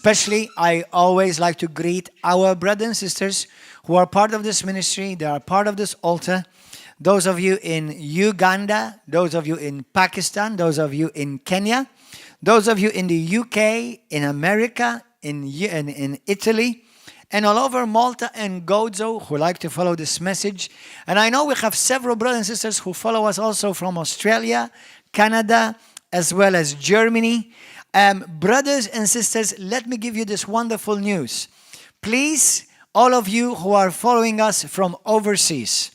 Especially, I always like to greet our brothers and sisters who are part of this ministry. They are part of this altar. Those of you in Uganda, those of you in Pakistan, those of you in Kenya, those of you in the UK, in America, in Italy, and all over Malta and Gozo who like to follow this message. And I know we have several brothers and sisters who follow us also from Australia, Canada, as well as Germany. Brothers and sisters, let me give you this wonderful news. Please, all of you who are following us from overseas,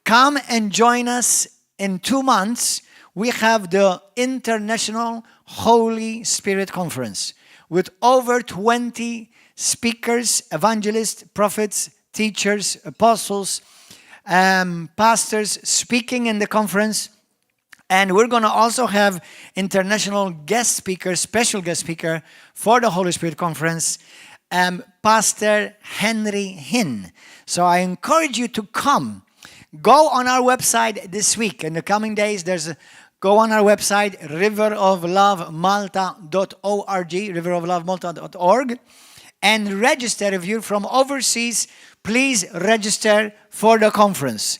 come and join us in 2 months. We have the International Holy Spirit Conference with over 20 speakers, evangelists, prophets, teachers, apostles, pastors speaking in the conference. And we're going to also have international guest speaker, special guest speaker for the Holy Spirit Conference, Pastor Henry Hinn. So I encourage you to come. Go on our website this week. In the coming days, go on our website, riveroflovemalta.org, riveroflovemalta.org, and register. If you're from overseas, please register for the conference.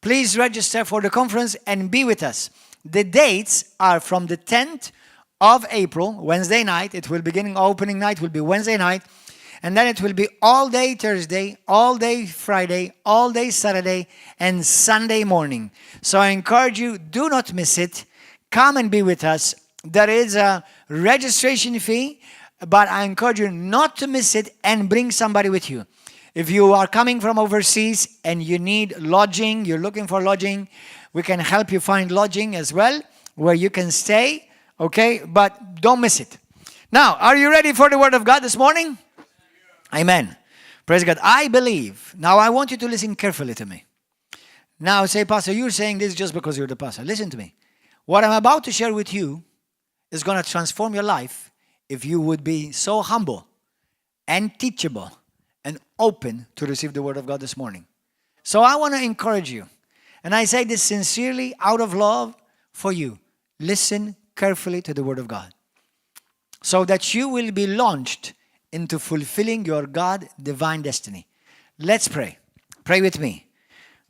Please register for the conference and be with us. The dates are from the 10th of April, Wednesday night. It will begin, opening night will be Wednesday night. And then it will be all day Thursday, all day Friday, all day Saturday, and Sunday morning. So I encourage you, do not miss it. Come and be with us. There is a registration fee, but I encourage you not to miss it and bring somebody with you. If you are coming from overseas and you need lodging, you're looking for lodging, we can help you find lodging as well, where you can stay, okay? But don't miss it. Now, are you ready for the Word of God this morning? Amen. Praise God. I believe. Now, I want you to listen carefully to me. Now, say, Pastor, you're saying this just because you're the pastor. Listen to me. What I'm about to share with you is going to transform your life if you would be so humble and teachable and open to receive the Word of God this morning. So I want to encourage you. And I say this sincerely out of love for you. Listen carefully to the Word of God, so that you will be launched into fulfilling your God divine destiny. Let's pray. Pray with me.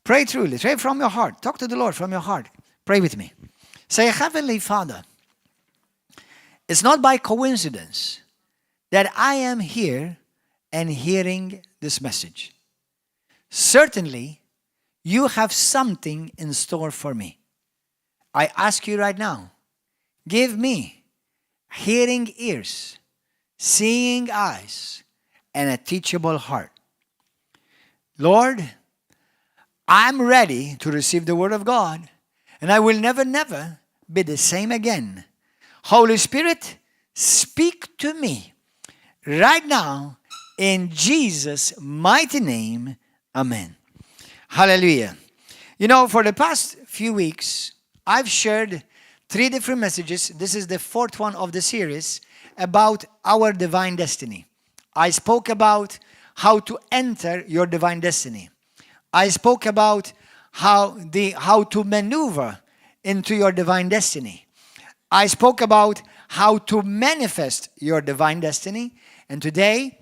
Pray truly. Pray from your heart. Talk to the Lord from your heart. Pray with me. Say, Heavenly Father, it's not by coincidence that I am here and hearing this message. Certainly, you have something in store for me. I ask you right now, give me hearing ears, seeing eyes, and a teachable heart. Lord, I'm ready to receive the Word of God, and I will never be the same again. Holy Spirit, speak to me right now in Jesus' mighty name. Amen. Hallelujah. You know, for the past few weeks, I've shared 3 different messages. This is the 4th one of the series about our divine destiny. I spoke about how to enter your divine destiny. I spoke about how to maneuver into your divine destiny. I spoke about how to manifest your divine destiny. And today,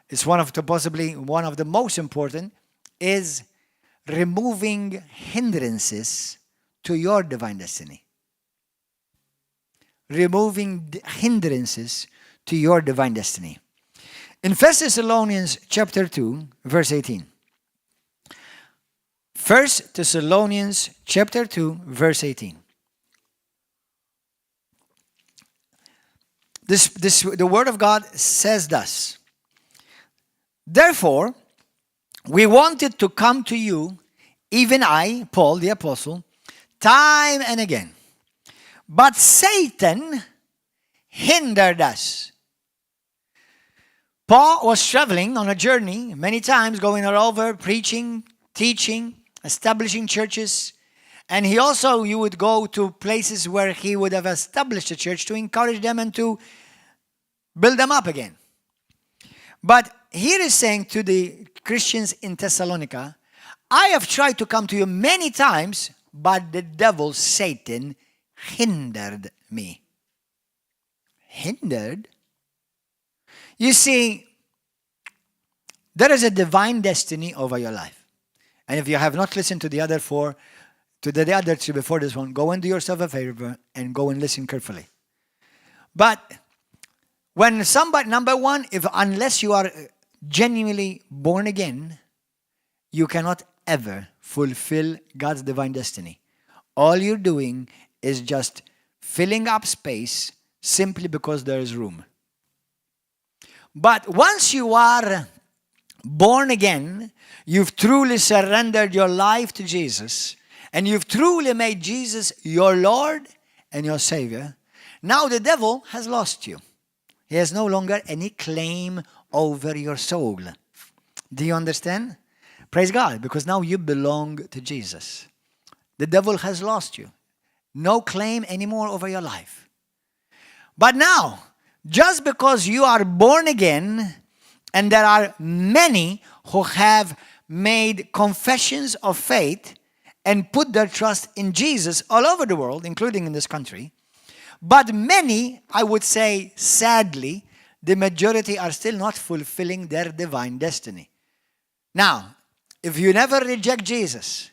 it's possibly one of the most important, is removing hindrances to your divine destiny. Removing hindrances to your divine destiny. In 1 Thessalonians chapter 2, verse 18. 1 Thessalonians chapter 2, verse 18. The Word of God says thus. Therefore, we wanted to come to you, even I, Paul the Apostle, time and again. But Satan hindered us. Paul was traveling on a journey many times, going all over, preaching, teaching, establishing churches. And you would go to places where he would have established a church to encourage them and to build them up again. But here is saying to the Christians in Thessalonica, I have tried to come to you many times, but the devil, Satan, hindered me. Hindered? You see, there is a divine destiny over your life. And if you have not listened to the other four, to the other two before this one, go and do yourself a favor and go and listen carefully. But when somebody, number one, unless you are genuinely born again, you cannot ever fulfill God's divine destiny. All you're doing is just filling up space simply because there is room. But once you are born again, you've truly surrendered your life to Jesus, and you've truly made Jesus your Lord and your Savior, now the devil has lost you. He has no longer any claim over your soul. Do you understand? Praise God, because now you belong to Jesus. The devil has lost you. No claim anymore over your life. But now, just because you are born again, and there are many who have made confessions of faith and put their trust in Jesus all over the world, including in this country, but many, I would say sadly, the majority are still not fulfilling their divine destiny. Now, if you never reject Jesus,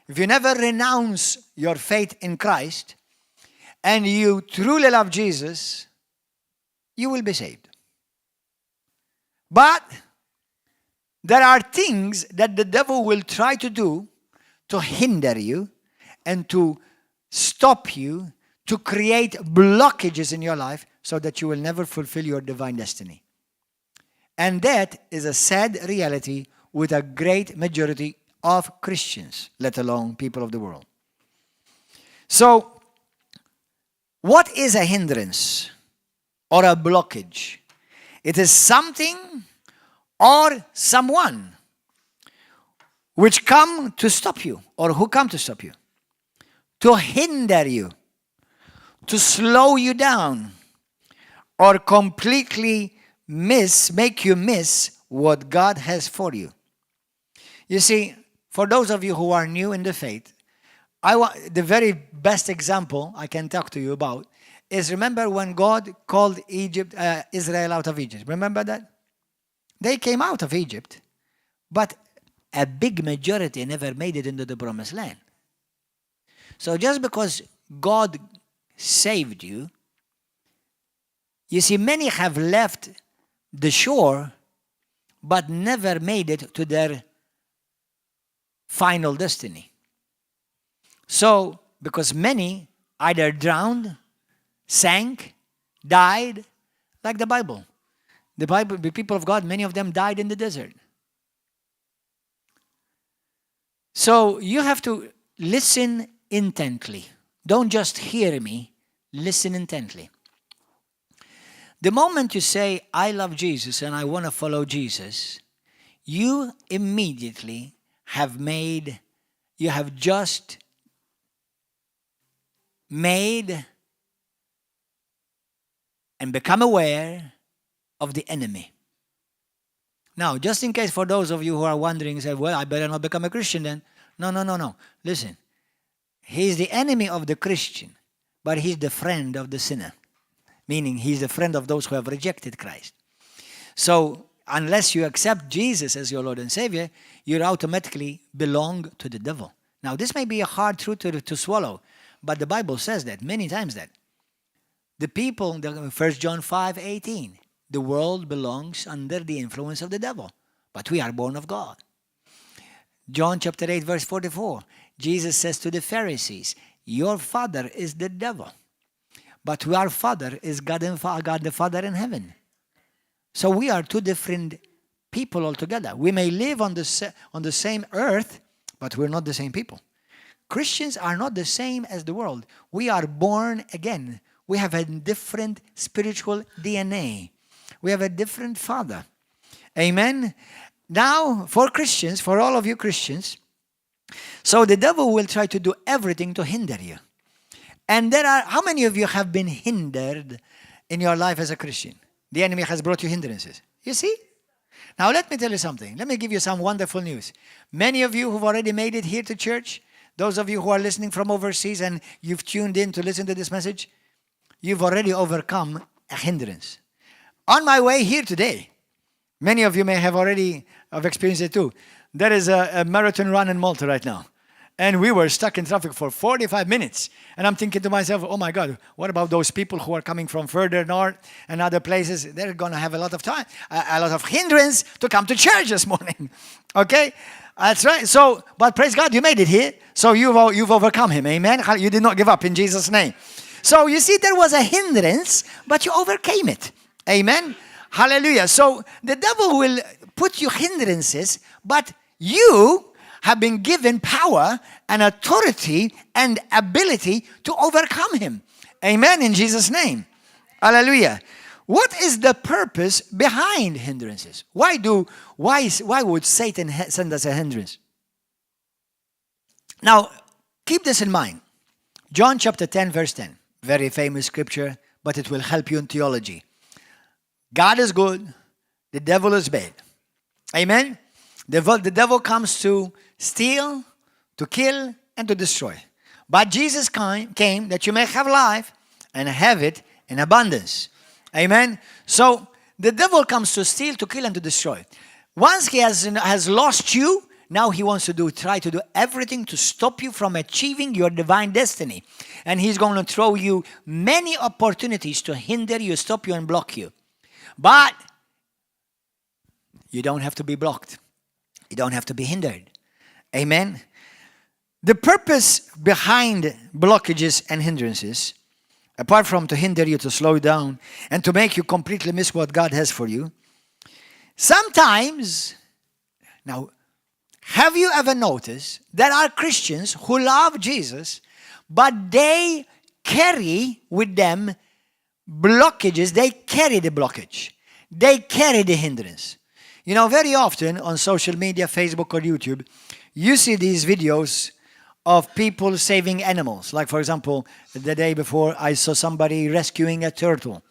if you never renounce your faith in Christ, and you truly love Jesus, you will be saved. But there are things that the devil will try to do to hinder you and to stop you, to create blockages in your life so that you will never fulfill your divine destiny. And that is a sad reality with a great majority of Christians, let alone people of the world. So, what is a hindrance or a blockage? It is something or someone which come to stop you, or who come to stop you, to hinder you, to slow you down, or completely make you miss what God has for you. You see, for those of you who are new in the faith, the very best example I can talk to you about is, remember when God called Israel out of Egypt? Remember that? They came out of Egypt, but a big majority never made it into the promised land. So just because God saved you, you see, many have left the shore, but never made it to their final destiny. So, because many either drowned, sank, died, like the Bible. The people of God, many of them died in the desert. So you have to listen intently. Don't just hear me, listen intently. The moment you say, I love Jesus and I want to follow Jesus, you immediately you have just made and become aware of the enemy. Now, just in case for those of you who are wondering, say, well, I better not become a Christian then. No. Listen, he's the enemy of the Christian, but he's the friend of the sinner. Meaning he's the friend of those who have rejected Christ. So, unless you accept Jesus as your Lord and Savior, you automatically belong to the devil. Now, this may be a hard truth to swallow, but the Bible says that many times that. The people, 1 John 5:18, the world belongs under the influence of the devil, but we are born of God. John chapter 8, verse 44, Jesus says to the Pharisees, your father is the devil, but our father is God the Father in heaven. So we are two different people altogether. We may live on the same earth, but we're not the same people. Christians are not the same as the world. We are born again. We have a different spiritual DNA. We have a different father. Amen? Now, for Christians, for all of you Christians, so the devil will try to do everything to hinder you. And how many of you have been hindered in your life as a Christian? The enemy has brought you hindrances. You see? Now, let me tell you something. Let me give you some wonderful news. Many of you who've already made it here to church, those of you who are listening from overseas and you've tuned in to listen to this message, you've already overcome a hindrance. On my way here today, many of you may have already have experienced it too. There is a marathon run in Malta right now. And we were stuck in traffic for 45 minutes. And I'm thinking to myself, oh my God, what about those people who are coming from further north and other places? They're going to have a lot of time, a lot of hindrance to come to church this morning. Okay? That's right. So, but praise God, you made it here. So you've overcome him. Amen? You did not give up in Jesus' name. So you see, there was a hindrance, but you overcame it. Amen? Hallelujah. So the devil will put you hindrances, but you have been given power and authority and ability to overcome him. Amen, in Jesus' name. Hallelujah. What is the purpose behind hindrances? Why would Satan send us a hindrance? Now, keep this in mind. John chapter 10, verse 10. Very famous scripture, but it will help you in theology. God is good. The devil is bad. Amen? The devil comes to steal, to kill, and to destroy. But Jesus came that you may have life and have it in abundance. Amen? So, the devil comes to steal, to kill, and to destroy. Once he has lost you, now he wants to try to do everything to stop you from achieving your divine destiny. And he's going to throw you many opportunities to hinder you, stop you, and block you. But you don't have to be blocked. You don't have to be hindered. Amen? The purpose behind blockages and hindrances, apart from to hinder you, to slow down, and to make you completely miss what God has for you, sometimes, now, have you ever noticed there are Christians who love Jesus, but they carry with them blockages? They carry the blockage. They carry the hindrance. You know, very often on social media, Facebook or YouTube, you see these videos of people saving animals. Like, for example, the day before, I saw somebody rescuing a turtle.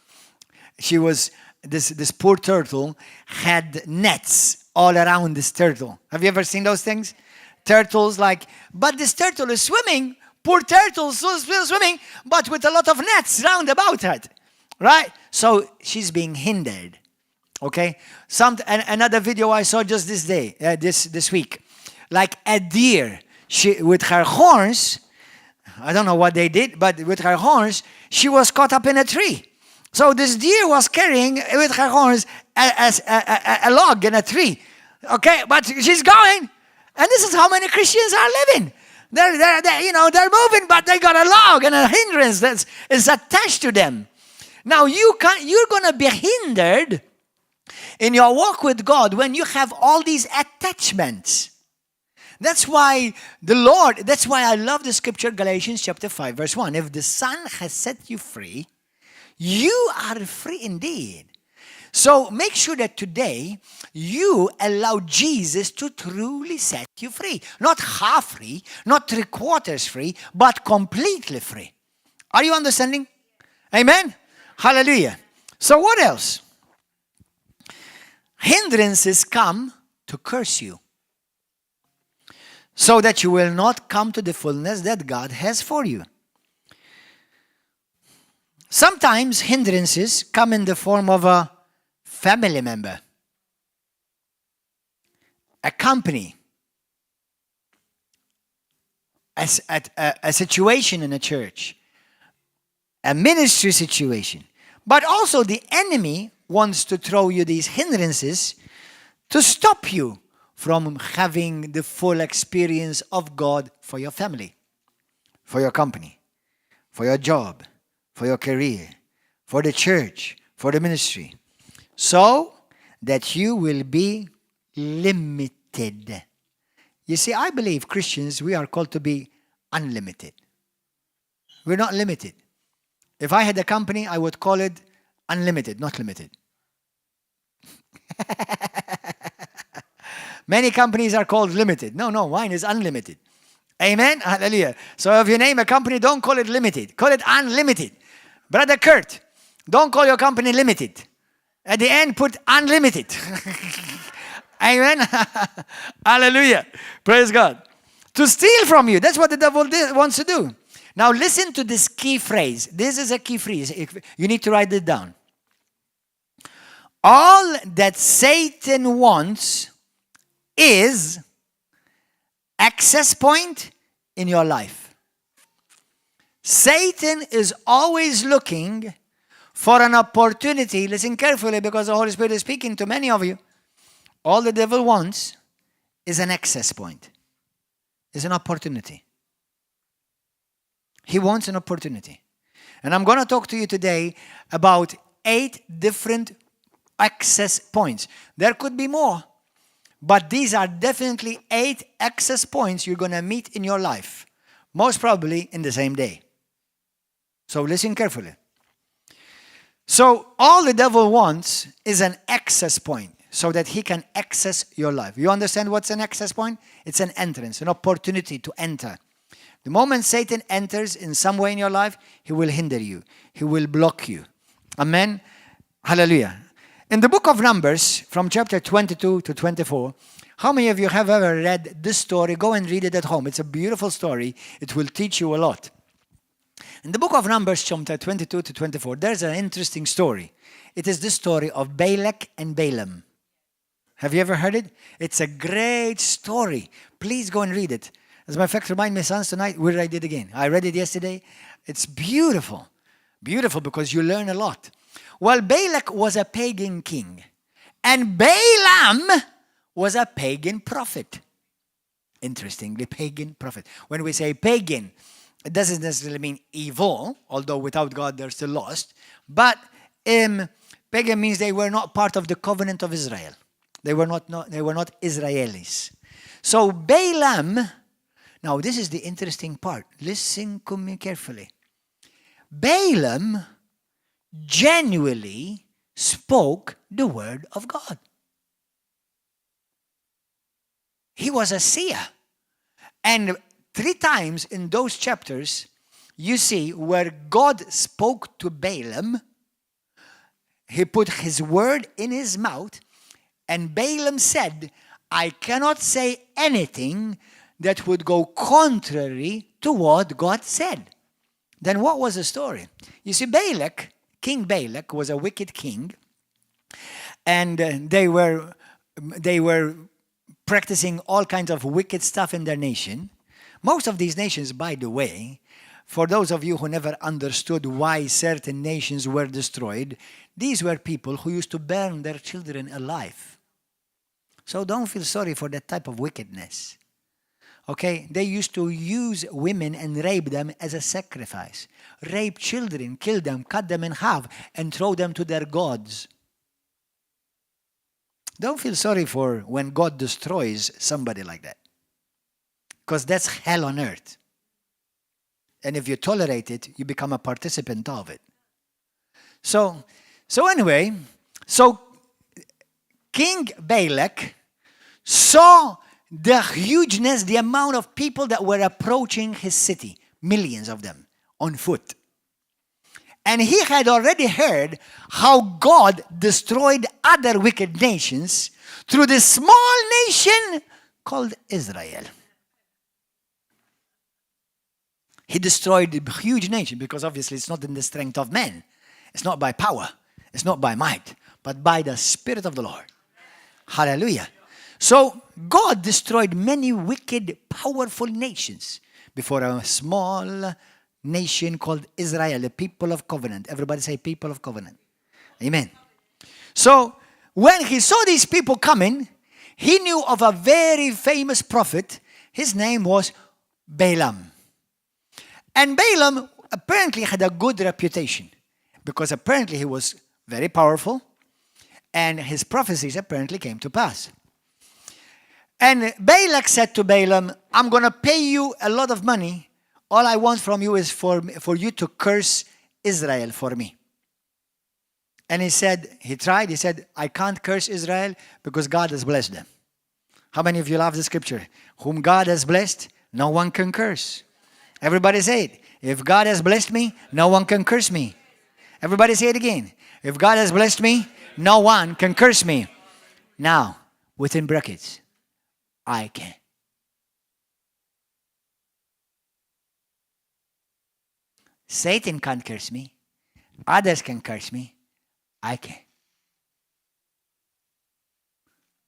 This poor turtle had nets all around this turtle. Have you ever seen those things? Turtles but this turtle is swimming. Poor turtle still swimming, but with a lot of nets round about her. Right? So she's being hindered. Okay? Another video I saw just this day, this week. Like a deer, with her horns, I don't know what they did, but with her horns, she was caught up in a tree. So this deer was carrying with her horns a log in a tree. Okay, but she's going, and this is how many Christians are living. They're moving, but they got a log and a hindrance that is attached to them. Now you're going to be hindered in your walk with God when you have all these attachments. That's why I love the scripture, Galatians chapter 5, verse 1. If the Son has set you free, you are free indeed. So make sure that today you allow Jesus to truly set you free. Not half free, not 3/4 free, but completely free. Are you understanding? Amen? Hallelujah. So what else? Hindrances come to curse you, so that you will not come to the fullness that God has for you. Sometimes hindrances come in the form of a family member, a company, a situation in a church, a ministry situation. But also the enemy wants to throw you these hindrances to stop you from having the full experience of God for your family, for your company, for your job, for your career, for the church, for the ministry, so that you will be limited. You see, I believe Christians, we are called to be unlimited. We're not limited. If I had a company, I would call it unlimited, not limited. Many companies are called limited. No, mine is unlimited. Amen? Hallelujah. So if you name a company, don't call it limited. Call it unlimited. Brother Kurt, don't call your company limited. At the end, put unlimited. Amen? Hallelujah. Praise God. To steal from you. That's what the devil wants to do. Now listen to this key phrase. This is a key phrase. You need to write it down. All that Satan wants is access point in your life. Satan is always looking for an opportunity. Listen carefully, because the Holy Spirit is speaking to many of you. All the devil wants is an access point. Is an opportunity. He wants an opportunity. And I'm going to talk to you today about 8 different access points. There could be more, but these are definitely 8 access points you're going to meet in your life, most probably in the same day. So listen carefully. So all the devil wants is an access point so that he can access your life. You understand what's an access point? It's an entrance, an opportunity to enter. The moment Satan enters in some way in your life, he will hinder you. He will block you. Amen. Hallelujah. In the book of Numbers, from chapter 22 to 24, how many of you have ever read this story? Go and read it at home. It's a beautiful story. It will teach you a lot. In the book of Numbers, chapter 22 to 24, there's an interesting story. It is the story of Balak and Balaam. Have you ever heard it? It's a great story. Please go and read it. As a matter of fact, remind my sons tonight, we'll read it again. I read it yesterday. It's beautiful. Beautiful because you learn a lot. Well, Balak was a pagan king. And Balaam was a pagan prophet. Interestingly, pagan prophet. When we say pagan, it doesn't necessarily mean evil, although without God they're still lost. But pagan means they were not part of the covenant of Israel. They were not Israelis. So Balaam, now this is the interesting part. Listen to me carefully. Balaam genuinely spoke the word of God. He was a seer. And 3 times in those chapters, you see where God spoke to Balaam, he put his word in his mouth, and Balaam said, I cannot say anything that would go contrary to what God said. Then what was the story? You see, Balak, King Balak, was a wicked king, and they were practicing all kinds of wicked stuff in their nation. Most of these nations, by the way, for those of you who never understood why certain nations were destroyed, these were people who used to burn their children alive. So don't feel sorry for that type of wickedness. Okay? They used to use women and rape them as a sacrifice. Rape children, kill them, cut them in half, and throw them to their gods. Don't feel sorry for when God destroys somebody like that. Because that's hell on earth. And if you tolerate it, you become a participant of it. So anyway, King Balak saw the hugeness, the amount of people that were approaching his city, millions of them, on foot. And he had already heard how God destroyed other wicked nations through this small nation called Israel. He destroyed a huge nation because obviously it's not in the strength of men. It's not by power. It's not by might, but by the Spirit of the Lord. Hallelujah. So God destroyed many wicked, powerful nations before a small nation called Israel, the people of covenant. Everybody say people of covenant. Amen. So when he saw these people coming, he knew of a very famous prophet. His name was Balaam. And Balaam apparently had a good reputation because apparently he was very powerful and his prophecies apparently came to pass. And Balak said to Balaam, I'm going to pay you a lot of money. All I want from you is for you to curse Israel for me. And he said, I can't curse Israel because God has blessed them. How many of you love the scripture? Whom God has blessed, no one can curse. Everybody say it. If God has blessed me, no one can curse me. Everybody say it again. If God has blessed me, no one can curse me. Now, within brackets, I can. Satan can't curse me. Others can curse me. I can.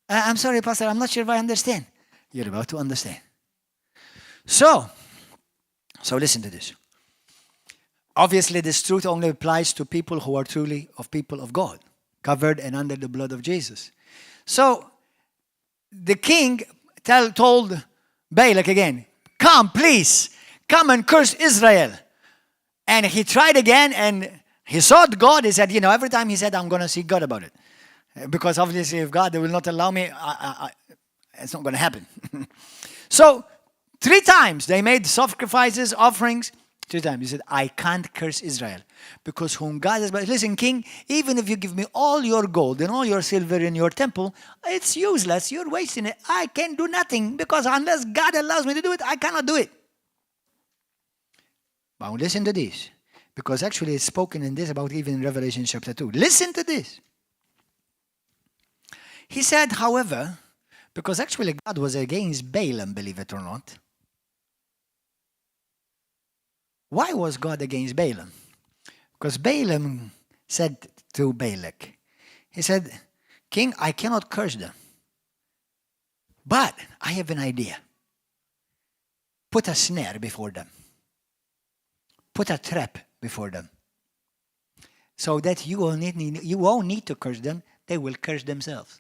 I'm sorry, Pastor, I'm not sure if I understand. You're about to understand. So listen to this. Obviously, this truth only applies to people who are truly people of God, covered and under the blood of Jesus. So the king told Balak again, come, please, come and curse Israel. And he tried again, and he sought God. He said, every time he said, I'm going to seek God about it. Because obviously, if God will not allow me, it's not going to happen. So 3 times they made sacrifices, offerings. 3 times he said, I can't curse Israel. Because whom God has... Listen, king, even if you give me all your gold and all your silver in your temple, it's useless. You're wasting it. I can do nothing. Because unless God allows me to do it, I cannot do it. Now listen to this. Because actually it's spoken in this about even in Revelation chapter 2. Listen to this. He said, however, because actually God was against Balaam, believe it or not. Why was God against Balaam? Because Balaam said to Balak, he said, King, I cannot curse them. But I have an idea. Put a snare before them. Put a trap before them. So that you won't need to curse them. They will curse themselves.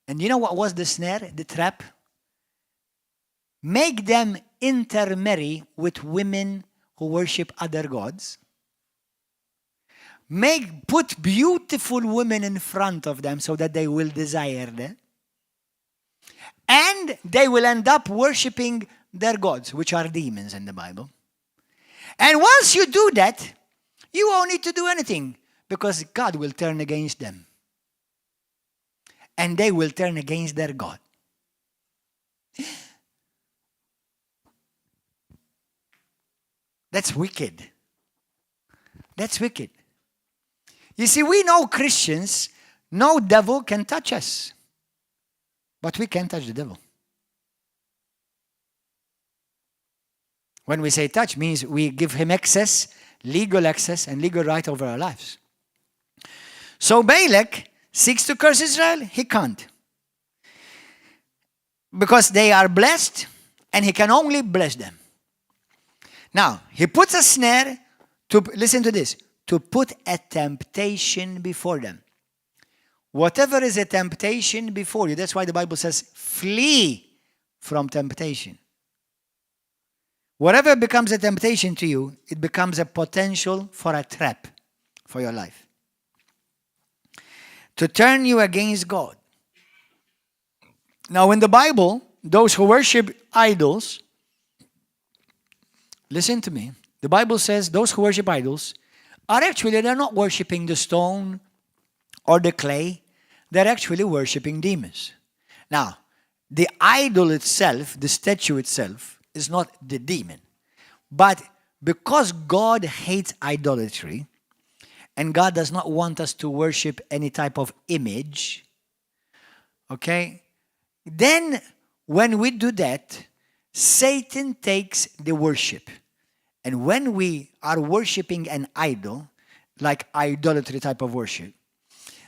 And you know what was the snare, the trap? Make them intermarry with women who worship other gods. Put beautiful women in front of them so that they will desire them. And they will end up worshiping their gods, which are demons in the Bible. And once you do that, you won't need to do anything because God will turn against them. And they will turn against their God. That's wicked. That's wicked. You see, we know Christians, no devil can touch us. But we can't touch the devil. When we say touch, means we give him access, legal access, and legal right over our lives. So Balak seeks to curse Israel, he can't. Because they are blessed, and he can only bless them. Now, he puts a snare to, listen to this, to put a temptation before them. Whatever is a temptation before you, that's why the Bible says, flee from temptation. Whatever becomes a temptation to you, it becomes a potential for a trap for your life. To turn you against God. Now, in the Bible, those who worship idols, listen to me. The Bible says those who worship idols they're not worshiping the stone or the clay. They're actually worshiping demons. Now, the idol itself, the statue itself, is not the demon. But because God hates idolatry, and God does not want us to worship any type of image, okay, then when we do that, Satan takes the worship. And when we are worshiping an idol, like idolatry type of worship,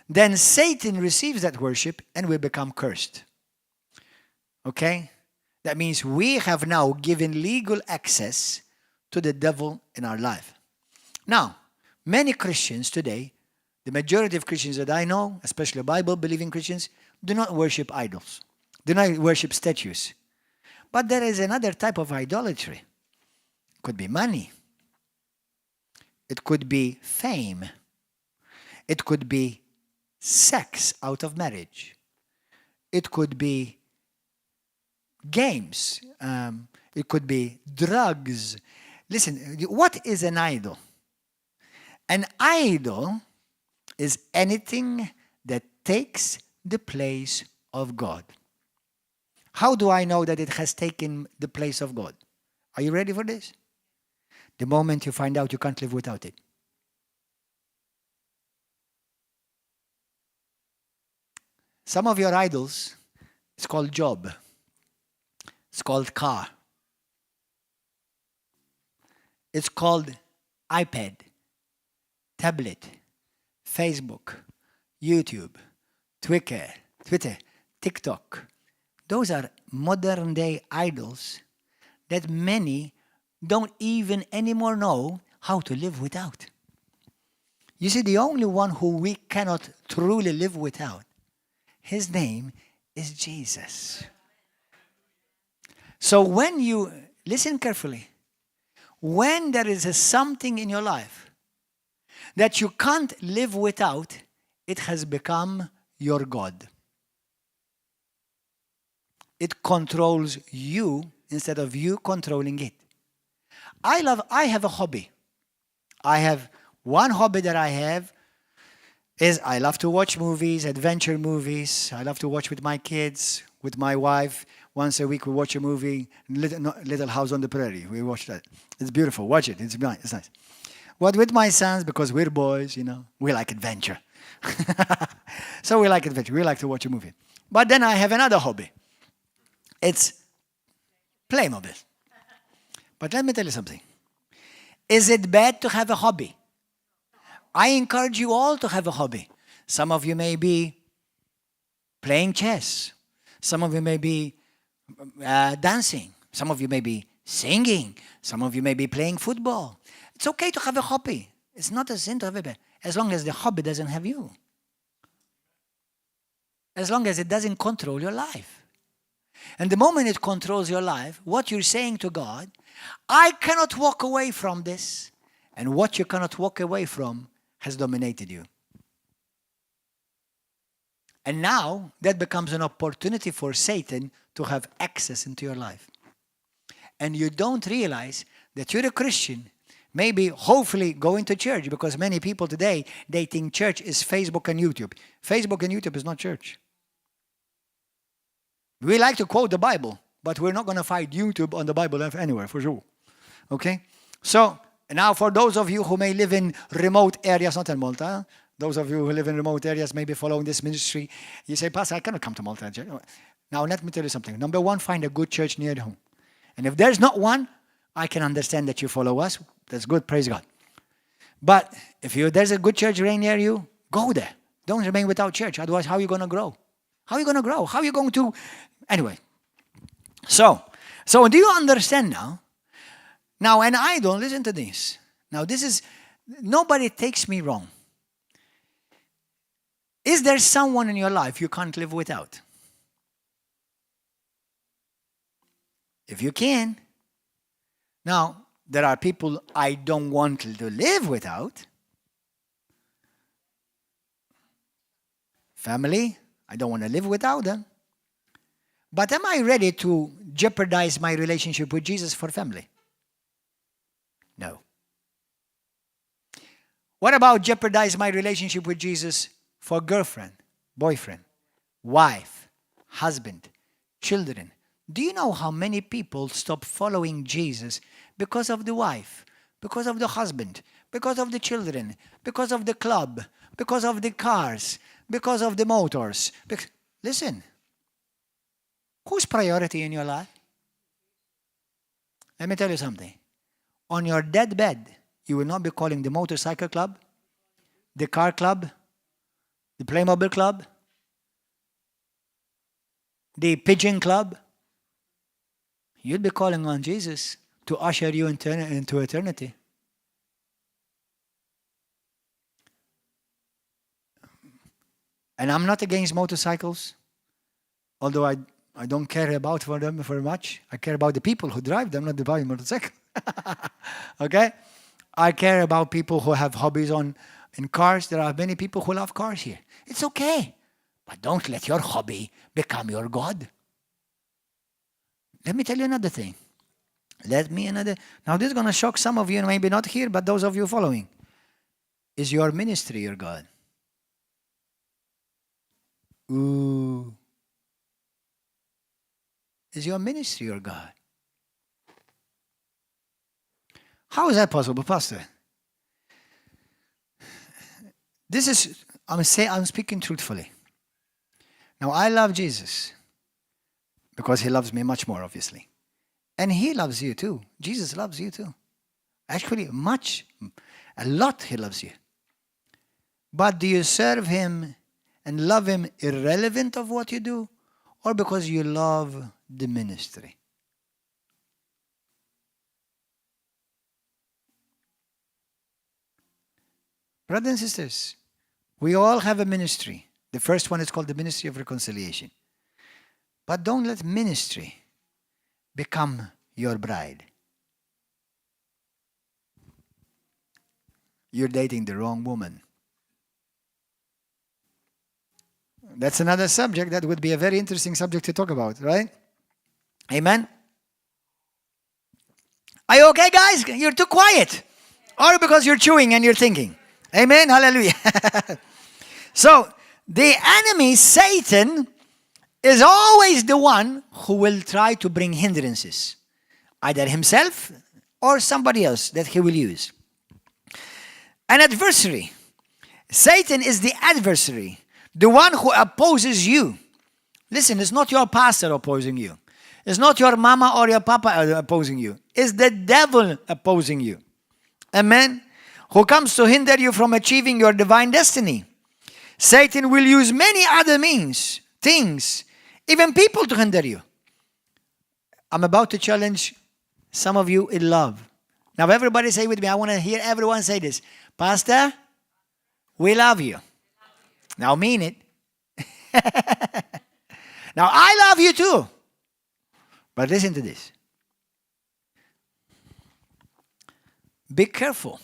then Satan receives that worship and we become cursed. Okay? That means we have now given legal access to the devil in our life. Now, many Christians today, the majority of Christians that I know, especially Bible-believing Christians, do not worship idols. Do not worship statues. But there is another type of idolatry. It could be money. It could be fame. It could be sex out of marriage. It could be games. It could be drugs. Listen, what is an idol? An idol is anything that takes the place of God. How do I know that it has taken the place of God? Are you ready for this? The moment you find out you can't live without it. Some of your idols, it's called job. It's called car. It's called iPad, tablet, Facebook, YouTube, Twitter, TikTok. Those are modern day idols that many don't even anymore know how to live without. You see, the only one who we cannot truly live without, his name is Jesus. So when you, listen carefully, when there is something in your life that you can't live without, it has become your God. It controls you instead of you controlling it. I have a hobby. I have one hobby that I have is I love to watch movies, adventure movies. I love to watch with my kids, with my wife. Once a week we watch a movie, Little House on the Prairie. We watch that. It's beautiful. Watch it. It's nice. But with my sons, because we're boys, we like adventure. So we like adventure. We like to watch a movie. But then I have another hobby. It's Playmobil. But let me tell you something. Is it bad to have a hobby? I encourage you all to have a hobby. Some of you may be playing chess. Some of you may be dancing. Some of you may be singing. Some of you may be playing football. It's okay to have a hobby. It's not a sin to have a hobby, as long as the hobby doesn't have you. As long as it doesn't control your life. And the moment it controls your life, what you're saying to God, I cannot walk away from this. And what you cannot walk away from has dominated you. And now that becomes an opportunity for Satan to have access into your life. And you don't realize that you're a Christian, maybe hopefully going to church, because many people today, they think church is Facebook and YouTube. Facebook and YouTube is not church. We like to quote the Bible, but we're not going to find YouTube on the Bible anywhere, for sure. Okay? So, now for those of you who may live in remote areas, not in Malta, those of you who live in remote areas, maybe following this ministry, you say, Pastor, I cannot come to Malta. Now, let me tell you something. Number one, find a good church near home. And if there's not one, I can understand that you follow us. That's good, praise God. But if there's a good church right near you, go there. Don't remain without church. Otherwise, how are you going to grow? How are you going to grow? How are you going to... Anyway. So do you understand now? Now, an idol, listen to this. Now, this is... Nobody takes me wrong. Is there someone in your life you can't live without? If you can. Now, there are people I don't want to live without. Family, I don't want to live without them. But am I ready to jeopardize my relationship with Jesus for family? No. What about jeopardize my relationship with Jesus for girlfriend, boyfriend, wife, husband, children? Do you know how many people stop following Jesus because of the wife, because of the husband, because of the children, because of the club, because of the cars, because of the motors? Listen, whose priority in your life? Let me tell you something. On your deathbed, you will not be calling the motorcycle club, the car club, the Playmobil club, the pigeon club. You'll be calling on Jesus to usher you into eternity. And I'm not against motorcycles, although I don't care about for them very much. I care about the people who drive them, not the buying motorcycle. Okay? I care about people who have hobbies in cars. There are many people who love cars here. It's okay. But don't let your hobby become your God. Let me tell you another thing. Now this is going to shock some of you, maybe not here, but those of you following. Is your ministry your God? Ooh. Is your ministry your God? How is that possible, Pastor? I'm speaking truthfully. Now, I love Jesus because he loves me much more, obviously. And he loves you too. Jesus loves you too. Actually, a lot he loves you. But do you serve him and love Him irrelevant of what you do, or because you love the ministry? Brothers and sisters, we all have a ministry. The first one is called the ministry of reconciliation. But don't let ministry become your bride. You're dating the wrong woman. That's another subject that would be a very interesting subject to talk about, right? Amen? Are you okay, guys? You're too quiet. Or because you're chewing and you're thinking. Amen? Hallelujah. So, the enemy, Satan, is always the one who will try to bring hindrances. Either himself or somebody else that he will use. An adversary. Satan is the adversary. The one who opposes you. Listen, it's not your pastor opposing you. It's not your mama or your papa opposing you. It's the devil opposing you. Amen? Who comes to hinder you from achieving your divine destiny. Satan will use many other means, things, even people to hinder you. I'm about to challenge some of you in love. Now everybody say with me, I want to hear everyone say this. Pastor, we love you. Now mean it. Now I love you too. But listen to this. Be careful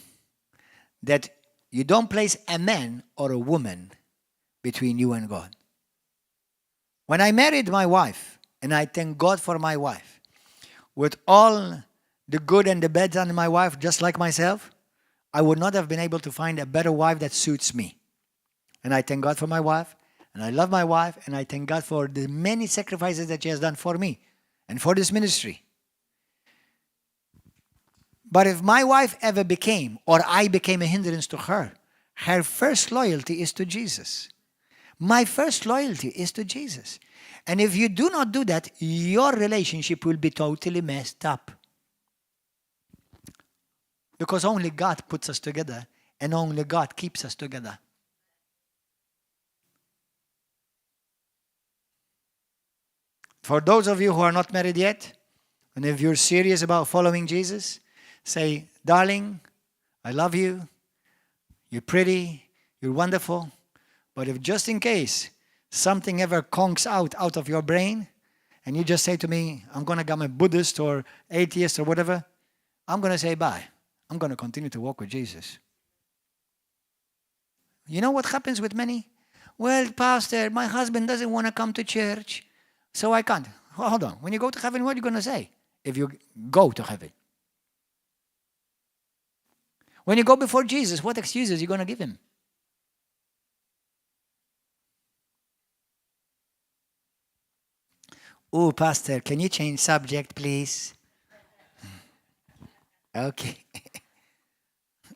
that you don't place a man or a woman between you and God. When I married my wife, and I thank God for my wife, with all the good and the bad on my wife, just like myself, I would not have been able to find a better wife that suits me. And I thank God for my wife, and I love my wife, and I thank God for the many sacrifices that she has done for me and for this ministry. But if my wife ever became, or I became a hindrance to her, her first loyalty is to Jesus. My first loyalty is to Jesus. And if you do not do that, your relationship will be totally messed up. Because only God puts us together, and only God keeps us together. For those of you who are not married yet, and if you're serious about following Jesus, say, darling, I love you. You're pretty. You're wonderful. But if just in case something ever conks out of your brain, and you just say to me, I'm going to become a Buddhist or atheist or whatever, I'm going to say bye. I'm going to continue to walk with Jesus. You know what happens with many? Well, Pastor, my husband doesn't want to come to church, so I can't. Well, hold on. When you go to heaven, what are you going to say? If you go to heaven. When you go before Jesus, what excuses are you going to give him? Oh, Pastor, can you change subject, please? Okay.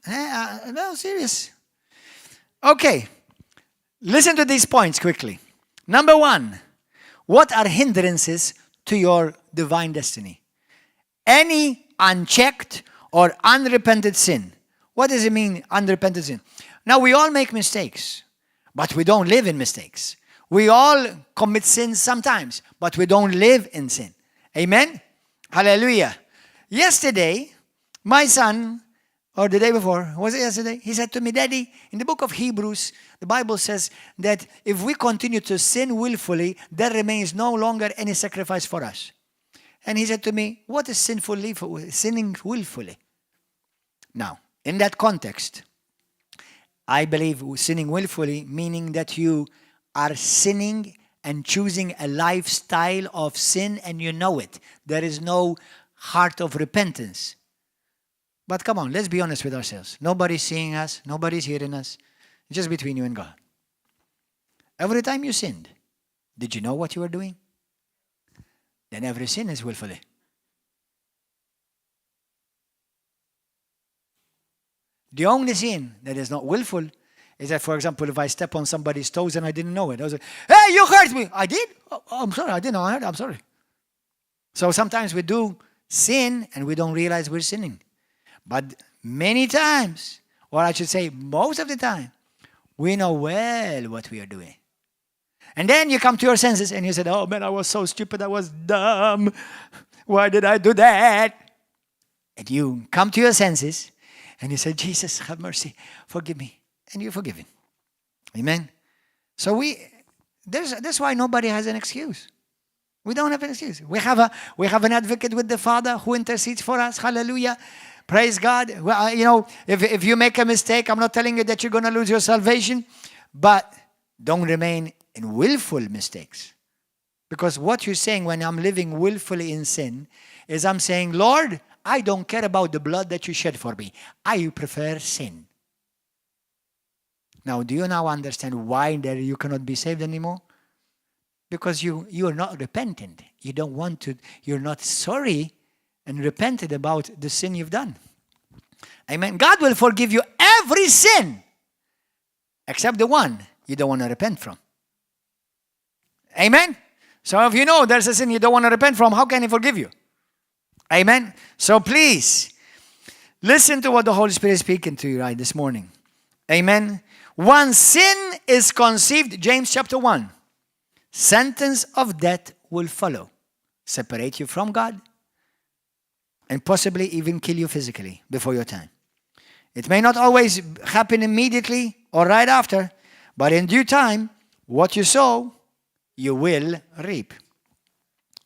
No, serious. Okay. Listen to these points quickly. Number one, what are hindrances to your divine destiny? Any unchecked or unrepented sin. What does it mean, unrepented sin? Now, we all make mistakes, but we don't live in mistakes. We all commit sins sometimes, but we don't live in sin. Amen? Hallelujah. Yesterday, my son, or the day before, was it yesterday? He said to me, Daddy, in the book of Hebrews, the Bible says that if we continue to sin willfully, there remains no longer any sacrifice for us. And he said to me, what is sinning willfully? Now, in that context, I believe sinning willfully, meaning that you are sinning and choosing a lifestyle of sin and you know it. There is no heart of repentance. But come on, let's be honest with ourselves. Nobody's seeing us. Nobody's hearing us. It's just between you and God. Every time you sinned, did you know what you were doing? Then every sin is willfully. The only sin that is not willful is that, for example, if I step on somebody's toes and I didn't know it, I was like, hey, you hurt me. I did? Oh, I'm sorry. I didn't know I hurt. I'm sorry. So sometimes we do sin and we don't realize we're sinning. But many times, or I should say most of the time, we know well what we are doing. And then you come to your senses and you said, oh man, I was so stupid, I was dumb. Why did I do that? And you come to your senses and you say, Jesus, have mercy, forgive me. And you're forgiven. Amen. So that's why nobody has an excuse. We don't have an excuse. We have an advocate with the Father who intercedes for us. Hallelujah. Praise God. Well, if you make a mistake, I'm not telling you that you're going to lose your salvation, but don't remain in willful mistakes. Because what you're saying when I'm living willfully in sin is I'm saying, Lord, I don't care about the blood that you shed for me. I prefer sin. Now, do you now understand why you cannot be saved anymore? Because you are not repentant. You don't want to, you're not sorry and repented about the sin you've done. Amen. God will forgive you every sin except the one you don't want to repent from. Amen. So if you know there's a sin you don't want to repent from, how can He forgive you? Amen. So please, listen to what the Holy Spirit is speaking to you right this morning. Amen. Once sin is conceived, James chapter 1, sentence of death will follow. Separate you from God and possibly even kill you physically before your time. It may not always happen immediately or right after, but in due time, what you sow, you will reap.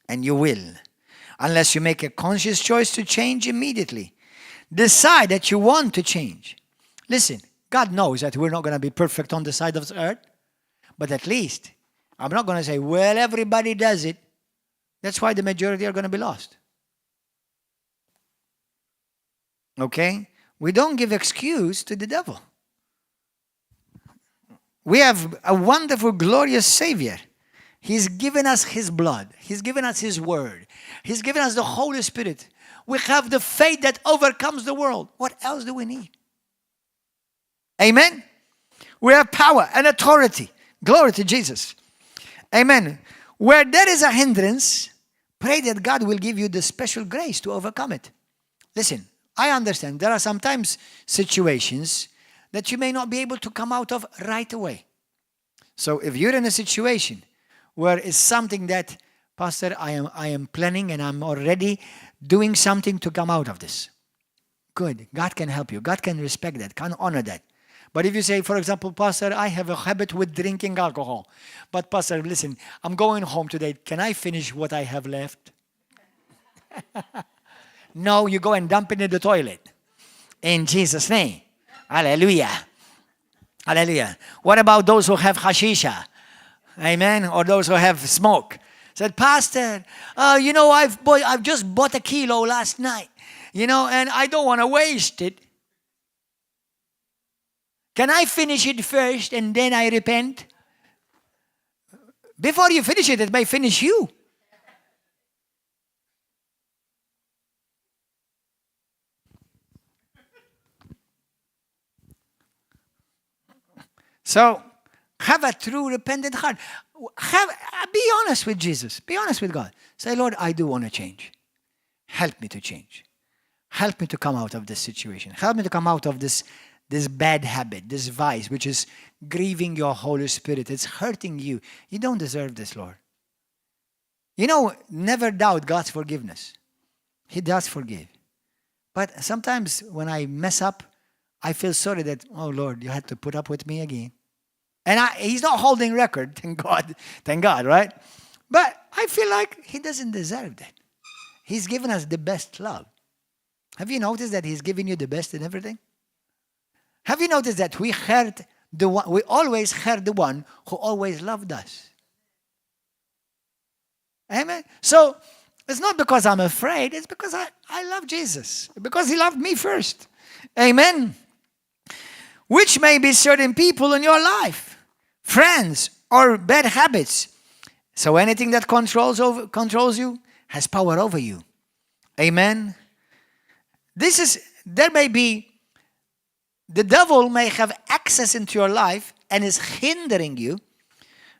And you will. Unless you make a conscious choice to change immediately. Decide that you want to change. Listen, God knows that we're not going to be perfect on the side of the earth, but at least I'm not going to say, well, everybody does it. That's why the majority are going to be lost. Okay? We don't give excuse to the devil. We have a wonderful, glorious Savior. He's given us His blood. He's given us His word. He's given us the Holy Spirit. We have the faith that overcomes the world. What else do we need? Amen? We have power and authority. Glory to Jesus. Amen. Where there is a hindrance, pray that God will give you the special grace to overcome it. Listen, I understand there are sometimes situations that you may not be able to come out of right away. So if you're in a situation where it's something that, Pastor, I am planning and I'm already doing something to come out of this. Good. God can help you. God can respect that, can honor that. But if you say, for example, Pastor, I have a habit with drinking alcohol. But Pastor, listen, I'm going home today. Can I finish what I have left? No, you go and dump it in the toilet. In Jesus' name. Hallelujah. Hallelujah. What about those who have hashisha? Amen. Or those who have smoke. Said, Pastor, I've just bought a kilo last night. And I don't want to waste it. Can I finish it first and then I repent? Before you finish it, it may finish you. So, have a true repentant heart. Be honest with Jesus. Be honest with God. Say, Lord, I do want to change. Help me to change. Help me to come out of this situation. Help me to come out of this bad habit, this vice, which is grieving your Holy Spirit. It's hurting you. You don't deserve this, Lord. Never doubt God's forgiveness. He does forgive. But sometimes when I mess up, I feel sorry that, oh Lord, you had to put up with me again. And He's not holding record, thank God, right? But I feel like He doesn't deserve that. He's given us the best love. Have you noticed that He's given you the best in everything? Have you noticed that we always heard the one who always loved us? Amen? So, it's not because I'm afraid, it's because I love Jesus. Because He loved me first. Amen? Which may be certain people in your life, friends, or bad habits. So anything that controls you has power over you. Amen? The devil may have access into your life and is hindering you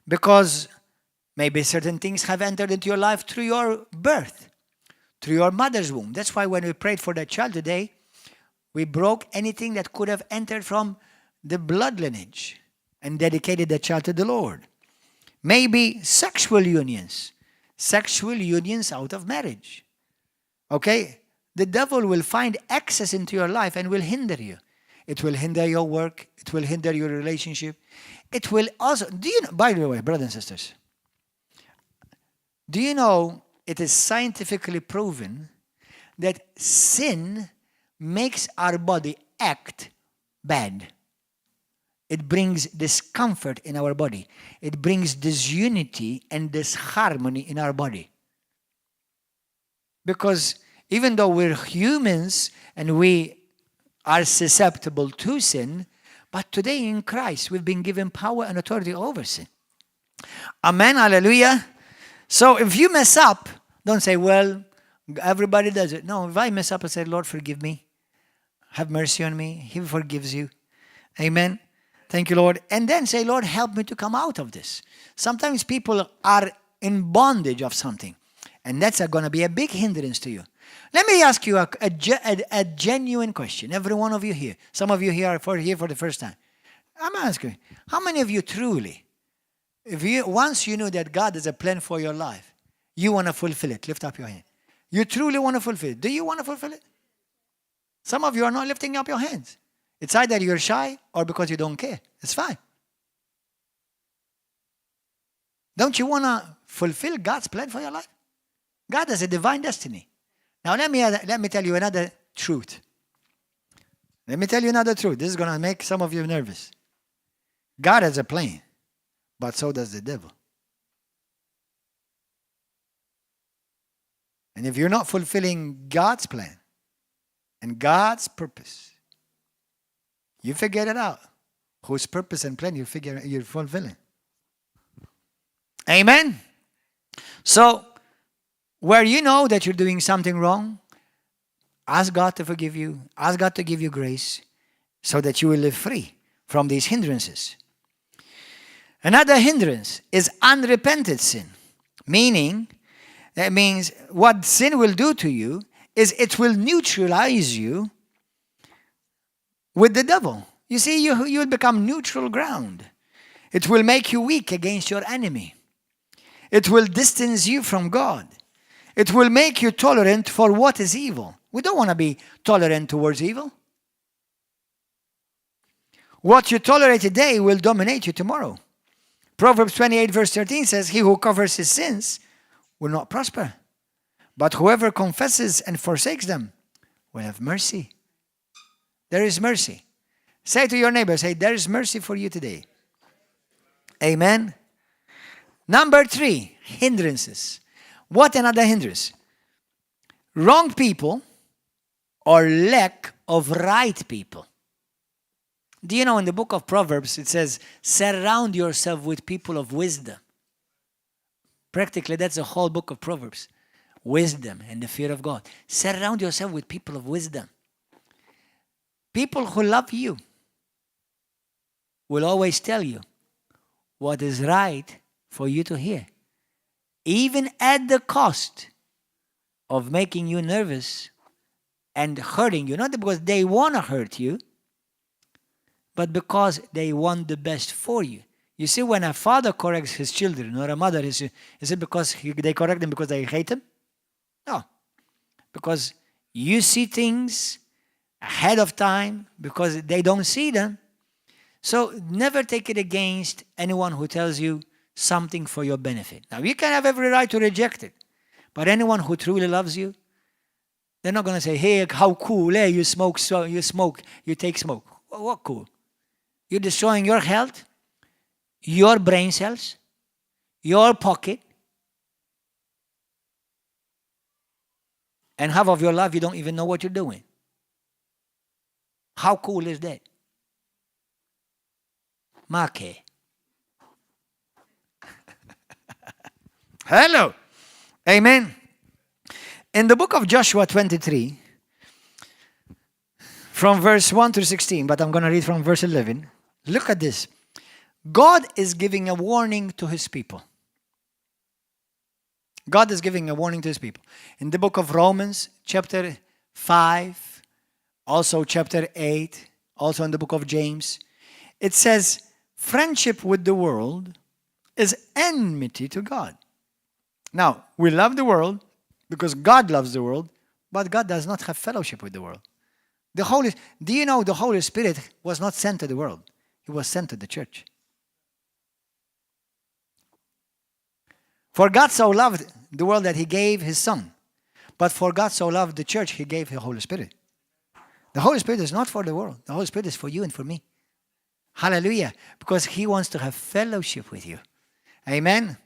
because maybe certain things have entered into your life through your birth, through your mother's womb. That's why when we prayed for that child today, we broke anything that could have entered from the blood lineage and dedicated the child to the Lord. Maybe sexual unions. Sexual unions out of marriage. Okay? The devil will find access into your life and will hinder you. It will hinder your work. It will hinder your relationship. It will also, do you know, by the way, brothers and sisters, do you know it is scientifically proven that sin makes our body act bad? It brings discomfort in our body. It brings disunity and disharmony in our body. Because even though we're humans and we are susceptible to sin, but today in Christ we've been given power and authority over sin. Amen, hallelujah. So if you mess up, don't say, well, everybody does it. No, if I mess up, I say, Lord, forgive me. Have mercy on me. He forgives you. Amen. Thank you, Lord. And then say, Lord, help me to come out of this. Sometimes people are in bondage of something. And that's going to be a big hindrance to you. Let me ask you a genuine question. Every one of you here. Some of you here are here for the first time. I'm asking, how many of you truly, once you know that God has a plan for your life, you want to fulfill it? Lift up your hand. You truly want to fulfill it. Do you want to fulfill it? Some of you are not lifting up your hands. It's either you're shy or because you don't care. It's fine. Don't you want to fulfill God's plan for your life? God has a divine destiny. Now let me tell you another truth. Let me tell you another truth. This is going to make some of you nervous. God has a plan, but so does the devil. And if you're not fulfilling God's plan and God's purpose, you figure it out. Whose purpose and plan you're fulfilling. Amen? So, where you know that you're doing something wrong, ask God to forgive you. Ask God to give you grace so that you will live free from these hindrances. Another hindrance is unrepented sin. That means what sin will do to you is it will neutralize you with the devil. You see, you will become neutral ground. It will make you weak against your enemy. It will distance you from God. It will make you tolerant for what is evil. We don't want to be tolerant towards evil. What you tolerate today will dominate you tomorrow. Proverbs 28 verse 13 says, he who covers his sins will not prosper, but whoever confesses and forsakes them will have mercy. There is mercy. Say to your neighbor, say, there is mercy for you today. Amen. Number 3, hindrances. What another hindrance? Wrong people or lack of right people. Do you know in the book of Proverbs it says, surround yourself with people of wisdom. Practically that's the whole book of Proverbs. Wisdom and the fear of God. Surround yourself with people of wisdom. People who love you will always tell you what is right for you to hear. Even at the cost of making you nervous and hurting you. Not because they want to hurt you, but because they want the best for you. You see, when a father corrects his children or a mother, is it because they correct them because they hate them? No. Because you see things ahead of time because they don't see them. So never take it against anyone who tells you something for your benefit. Now, you can have every right to reject it. But anyone who truly loves you, they're not going to say, hey, how cool, hey, you take smoke. What cool? You're destroying your health, your brain cells, your pocket, and half of your life you don't even know what you're doing. How cool is that? Manchè. Hello. Amen. In the book of Joshua 23, from verse 1 to 16, but I'm going to read from verse 11. Look at this. God is giving a warning to his people. God is giving a warning to his people. In the book of Romans, chapter 5, also chapter 8, also in the book of James, it says, friendship with the world is enmity to God. Now, we love the world because God loves the world, but God does not have fellowship with the world. Do you know the Holy Spirit was not sent to the world? He was sent to the church. For God so loved the world that he gave his Son. But for God so loved the church, he gave the Holy Spirit. The Holy Spirit is not for the world. The Holy Spirit is for you and for me. Hallelujah. Because he wants to have fellowship with you. Amen.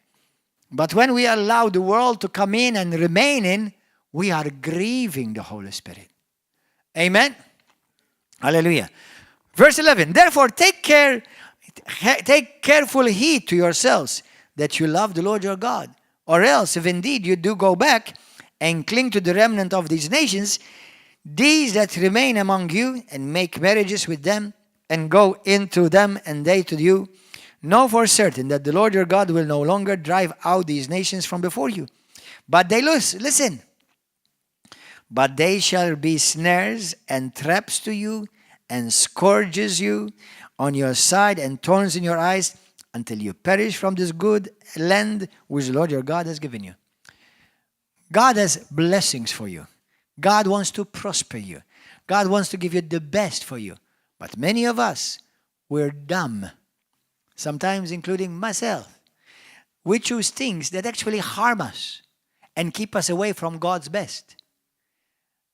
But when we allow the world to come in and remain in, we are grieving the Holy Spirit. Amen. Hallelujah. Verse 11. Therefore, take careful heed to yourselves that you love the Lord your God. Or else, if indeed you do go back and cling to the remnant of these nations, these that remain among you, and make marriages with them, and go into them, and they to you, know for certain that the Lord your God will no longer drive out these nations from before you. But listen. But they shall be snares and traps to you, and scourges you on your side, and thorns in your eyes, until you perish from this good land which the Lord your God has given you. God has blessings for you. God wants to prosper you. God wants to give you the best for you. But many of us, we're dumb. Sometimes including myself. We choose things that actually harm us and keep us away from God's best.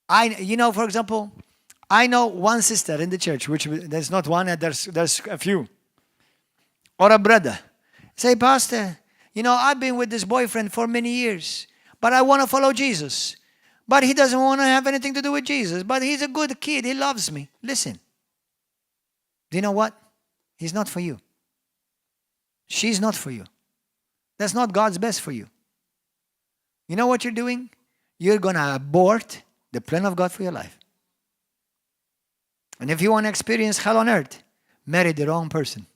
For example, I know one sister in the church, which there's not one, there's a few. Or a brother. Say, Pastor, I've been with this boyfriend for many years, but I want to follow Jesus. But he doesn't want to have anything to do with Jesus. But he's a good kid. He loves me. Listen. Do you know what? He's not for you. She's not for you. That's not God's best for you. You know what you're doing? You're going to abort the plan of God for your life. And if you want to experience hell on earth, marry the wrong person.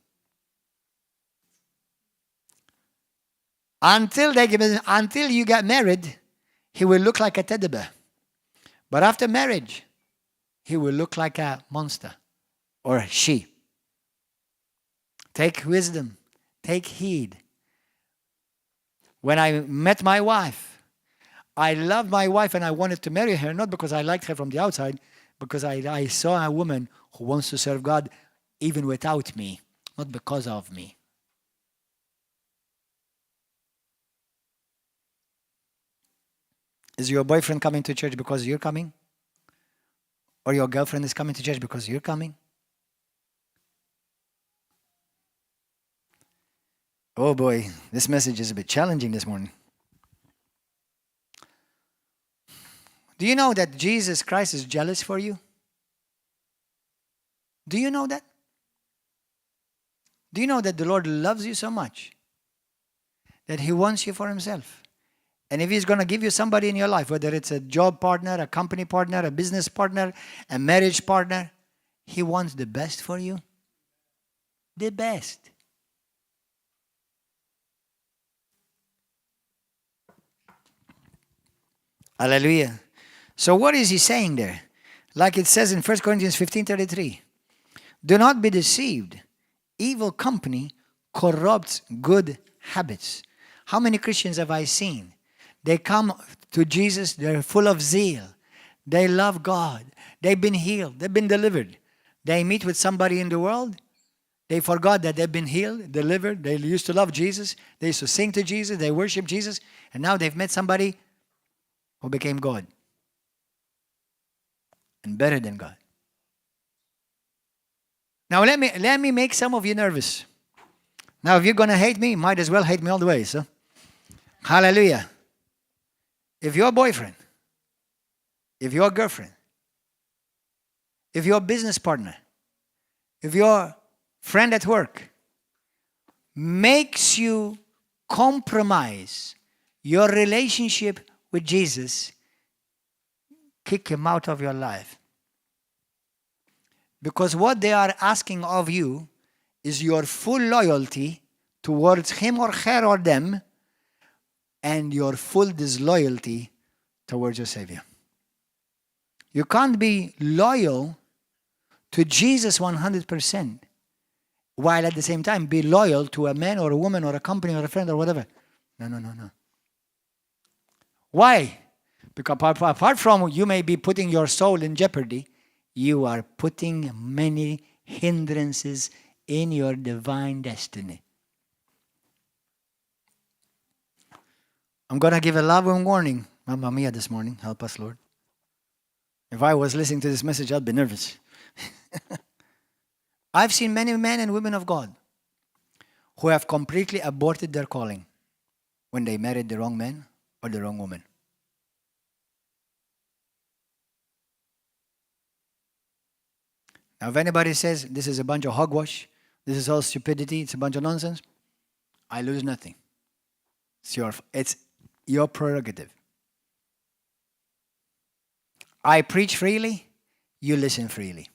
Until you get married, he will look like a teddy bear. But after marriage, he will look like a monster or she. Take wisdom. Take heed. When I met my wife, I loved my wife and I wanted to marry her, not because I liked her from the outside, because I saw a woman who wants to serve God even without me, not because of me. Is your boyfriend coming to church because you're coming? Or your girlfriend is coming to church because you're coming? Oh boy, this message is a bit challenging this morning. Do you know that Jesus Christ is jealous for you? Do you know that? Do you know that the Lord loves you so much that he wants you for himself? And if he's going to give you somebody in your life, whether it's a job partner, a company partner, a business partner, a marriage partner, he wants the best for you. The best. Hallelujah. So what is he saying there? Like it says in 1 Corinthians 15:33. Do not be deceived. Evil company corrupts good habits. How many Christians have I seen? They come to Jesus, they're full of zeal. They love God. They've been healed. They've been delivered. They meet with somebody in the world. They forgot that they've been healed, delivered. They used to love Jesus. They used to sing to Jesus. They worship Jesus. And now they've met somebody who became God. And better than God. Now let me make some of you nervous. Now if you're going to hate me, might as well hate me all the way. So, hallelujah. If your boyfriend, if your girlfriend, if your business partner, if your friend at work makes you compromise your relationship with Jesus, kick him out of your life. Because what they are asking of you is your full loyalty towards him or her or them, and your full disloyalty towards your Savior. You can't be loyal to Jesus 100% while at the same time be loyal to a man or a woman or a company or a friend or whatever. No. Why? Because apart from you may be putting your soul in jeopardy, you are putting many hindrances in your divine destiny. I'm going to give a loving warning, Mamma Mia, this morning. Help us, Lord. If I was listening to this message, I'd be nervous. I've seen many men and women of God who have completely aborted their calling when they married the wrong man or the wrong woman. Now, if anybody says this is a bunch of hogwash, this is all stupidity, it's a bunch of nonsense, I lose nothing. It's your prerogative. I preach freely, you listen freely.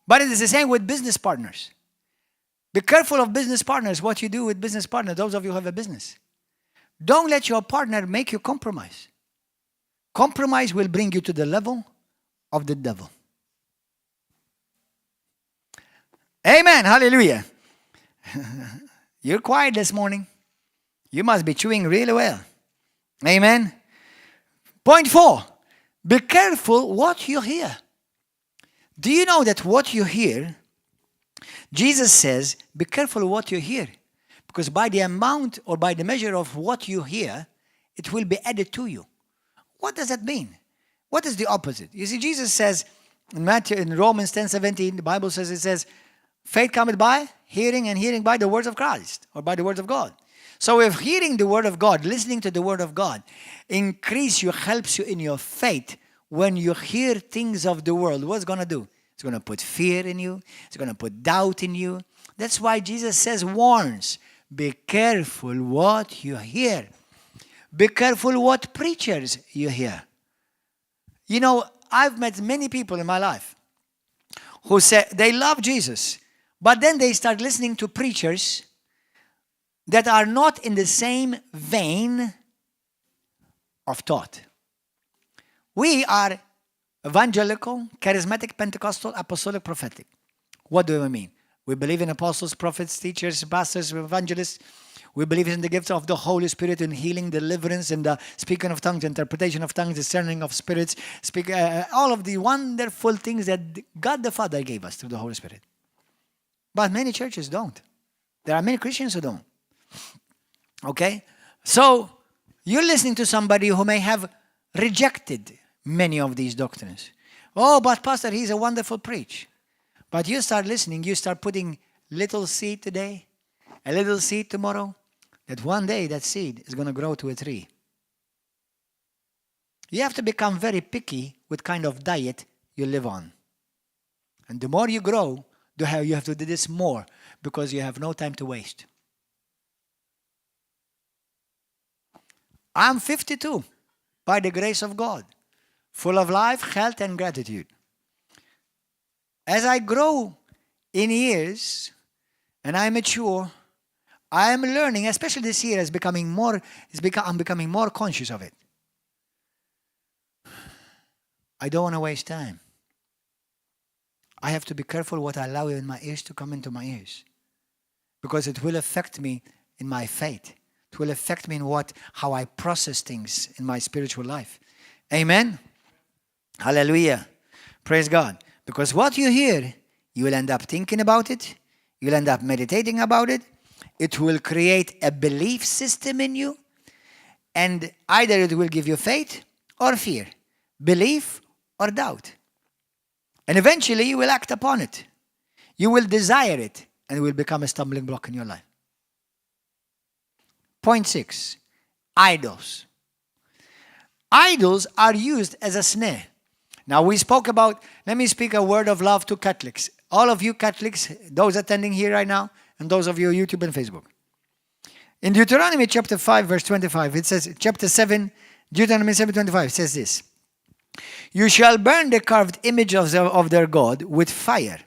But it is the same with business partners. Be careful of business partners, what you do with business partners, those of you who have a business. Don't let your partner make you compromise. Compromise will bring you to the level of the devil. Amen. Hallelujah. You're quiet this morning. You must be chewing really well. Amen. Point 4. Be careful what you hear. Do you know that what you hear, Jesus says, be careful what you hear. Because by the amount or by the measure of what you hear, it will be added to you. What does that mean? What is the opposite? You see, Jesus says in Romans 10:17, the Bible says, it says, faith cometh by hearing, and hearing by the words of Christ, or by the words of God. So if hearing the word of God, listening to the word of God, helps you in your faith, when you hear things of the world, what's going to do? It's going to put fear in you. It's going to put doubt in you. That's why Jesus says, warns, be careful what you hear. Be careful what preachers you hear. You know, I've met many people in my life who say they love Jesus, but then they start listening to preachers that are not in the same vein of thought. We are evangelical, charismatic, Pentecostal, apostolic, prophetic. What do we mean? We believe in apostles, prophets, teachers, pastors, evangelists. We believe in the gifts of the Holy Spirit, in healing, deliverance, and the speaking of tongues, interpretation of tongues, discerning of spirits, all of the wonderful things that God the Father gave us through the Holy Spirit. But many churches don't. There are many Christians who don't. Okay? So, you're listening to somebody who may have rejected many of these doctrines. Oh, but Pastor, he's a wonderful preach. But you start listening, you start putting little seed today, a little seed tomorrow, that one day that seed is going to grow to a tree. You have to become very picky with kind of diet you live on. And the more you grow, you have to do this more, because you have no time to waste. I'm 52, by the grace of God, full of life, health, and gratitude. As I grow in years and I mature, I am learning, especially this year, I'm becoming more conscious of it. I don't want to waste time. I have to be careful what I allow in my ears to come into my ears, because it will affect me in my faith. It will affect me in how I process things in my spiritual life. Amen? Hallelujah. Praise God. Because what you hear, you will end up thinking about it. You'll end up meditating about it. It will create a belief system in you. And either it will give you faith or fear, belief or doubt. And eventually you will act upon it. You will desire it, and it will become a stumbling block in your life. Point 6, idols. Idols are used as a snare. Now we spoke about, let me speak a word of love to Catholics. All of you Catholics, those attending here right now, and those of you on YouTube and Facebook. In Deuteronomy chapter 5, verse 25, it says, chapter 7, Deuteronomy 7:25, it says this. You shall burn the carved image of their God with fire.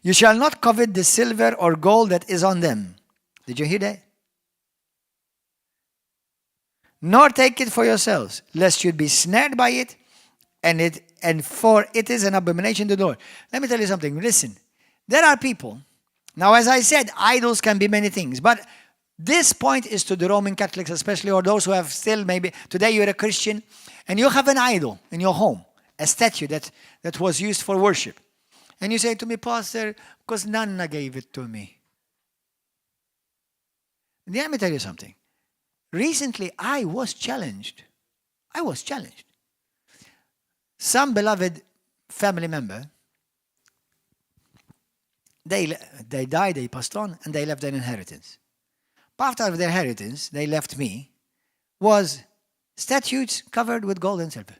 You shall not covet the silver or gold that is on them. Did you hear that? Nor take it for yourselves, lest you be snared by it, and it and for it is an abomination to the Lord. Let me tell you something. Listen, there are people. Now, as I said, idols can be many things, but this point is to the Roman Catholics especially, or those who have still maybe, today you're a Christian, and you have an idol in your home, a statue that was used for worship. And you say to me, Pastor, because Nana gave it to me. Let me tell you something. Recently, I was challenged. Some beloved family member, they died, they passed on, and they left an inheritance. Part of their inheritance, they left me, was statues covered with gold and silver.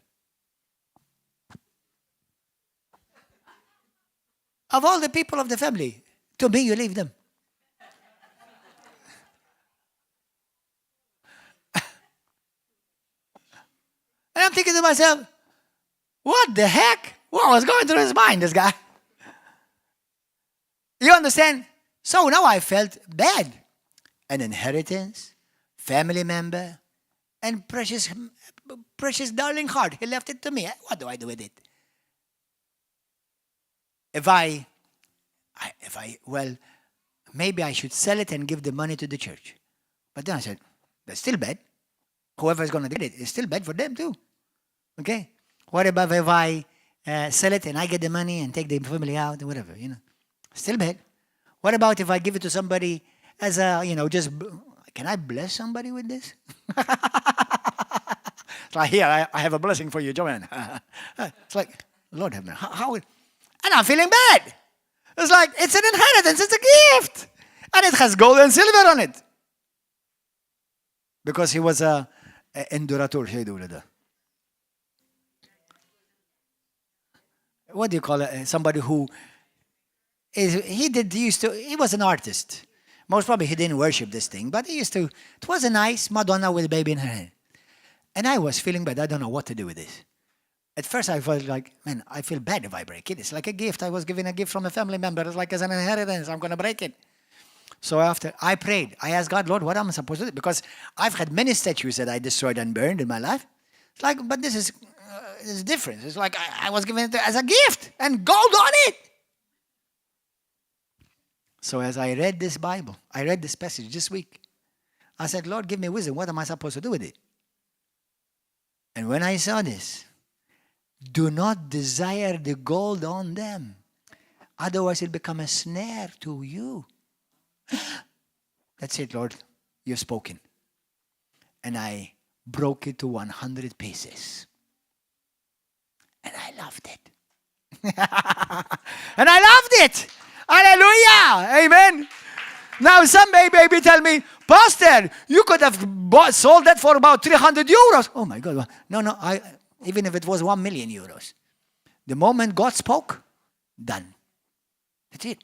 Of all the people of the family, to me you leave them. And I'm thinking to myself, what the heck? What was going through his mind, this guy? You understand? So now I felt bad. An inheritance, family member, and precious darling heart. He left it to me. What do I do with it? Well, maybe I should sell it and give the money to the church. But then I said, that's still bad. Whoever is going to get it, it's still bad for them too. Okay? What about if I sell it and I get the money and take the family out or whatever, Still bad. What about if I give it to somebody as a, can I bless somebody with this? It's like, here, I have a blessing for you, Joanne. It's like, Lord have mercy. How? And I'm feeling bad. It's like, it's an inheritance, it's a gift. And it has gold and silver on it. Because he was a endurator. What do you call it? Somebody who he was an artist. Most probably he didn't worship this thing, but it was a nice Madonna with a baby in her hand. And I was feeling bad. I don't know what to do with this. At first I felt like, man, I feel bad if I break it. It's like a gift. I was given a gift from a family member. It's like as an inheritance. I'm going to break it. So after I prayed, I asked God, Lord, what am I supposed to do? Because I've had many statues that I destroyed and burned in my life. It's like, but this is different. It's like I was given it as a gift and gold on it. So as I read this Bible, I read this passage this week, I said, Lord, give me wisdom. What am I supposed to do with it? And when I saw this, do not desire the gold on them. Otherwise it'll become a snare to you. That's it, Lord. You've spoken. And I broke it to 100 pieces. And I loved it. And I loved it. Hallelujah. Amen. Now some baby tell me, Pastor, you could have sold that for about 300 euros. Oh my God. No, even if it was 1 million euros. The moment God spoke, done. That's it.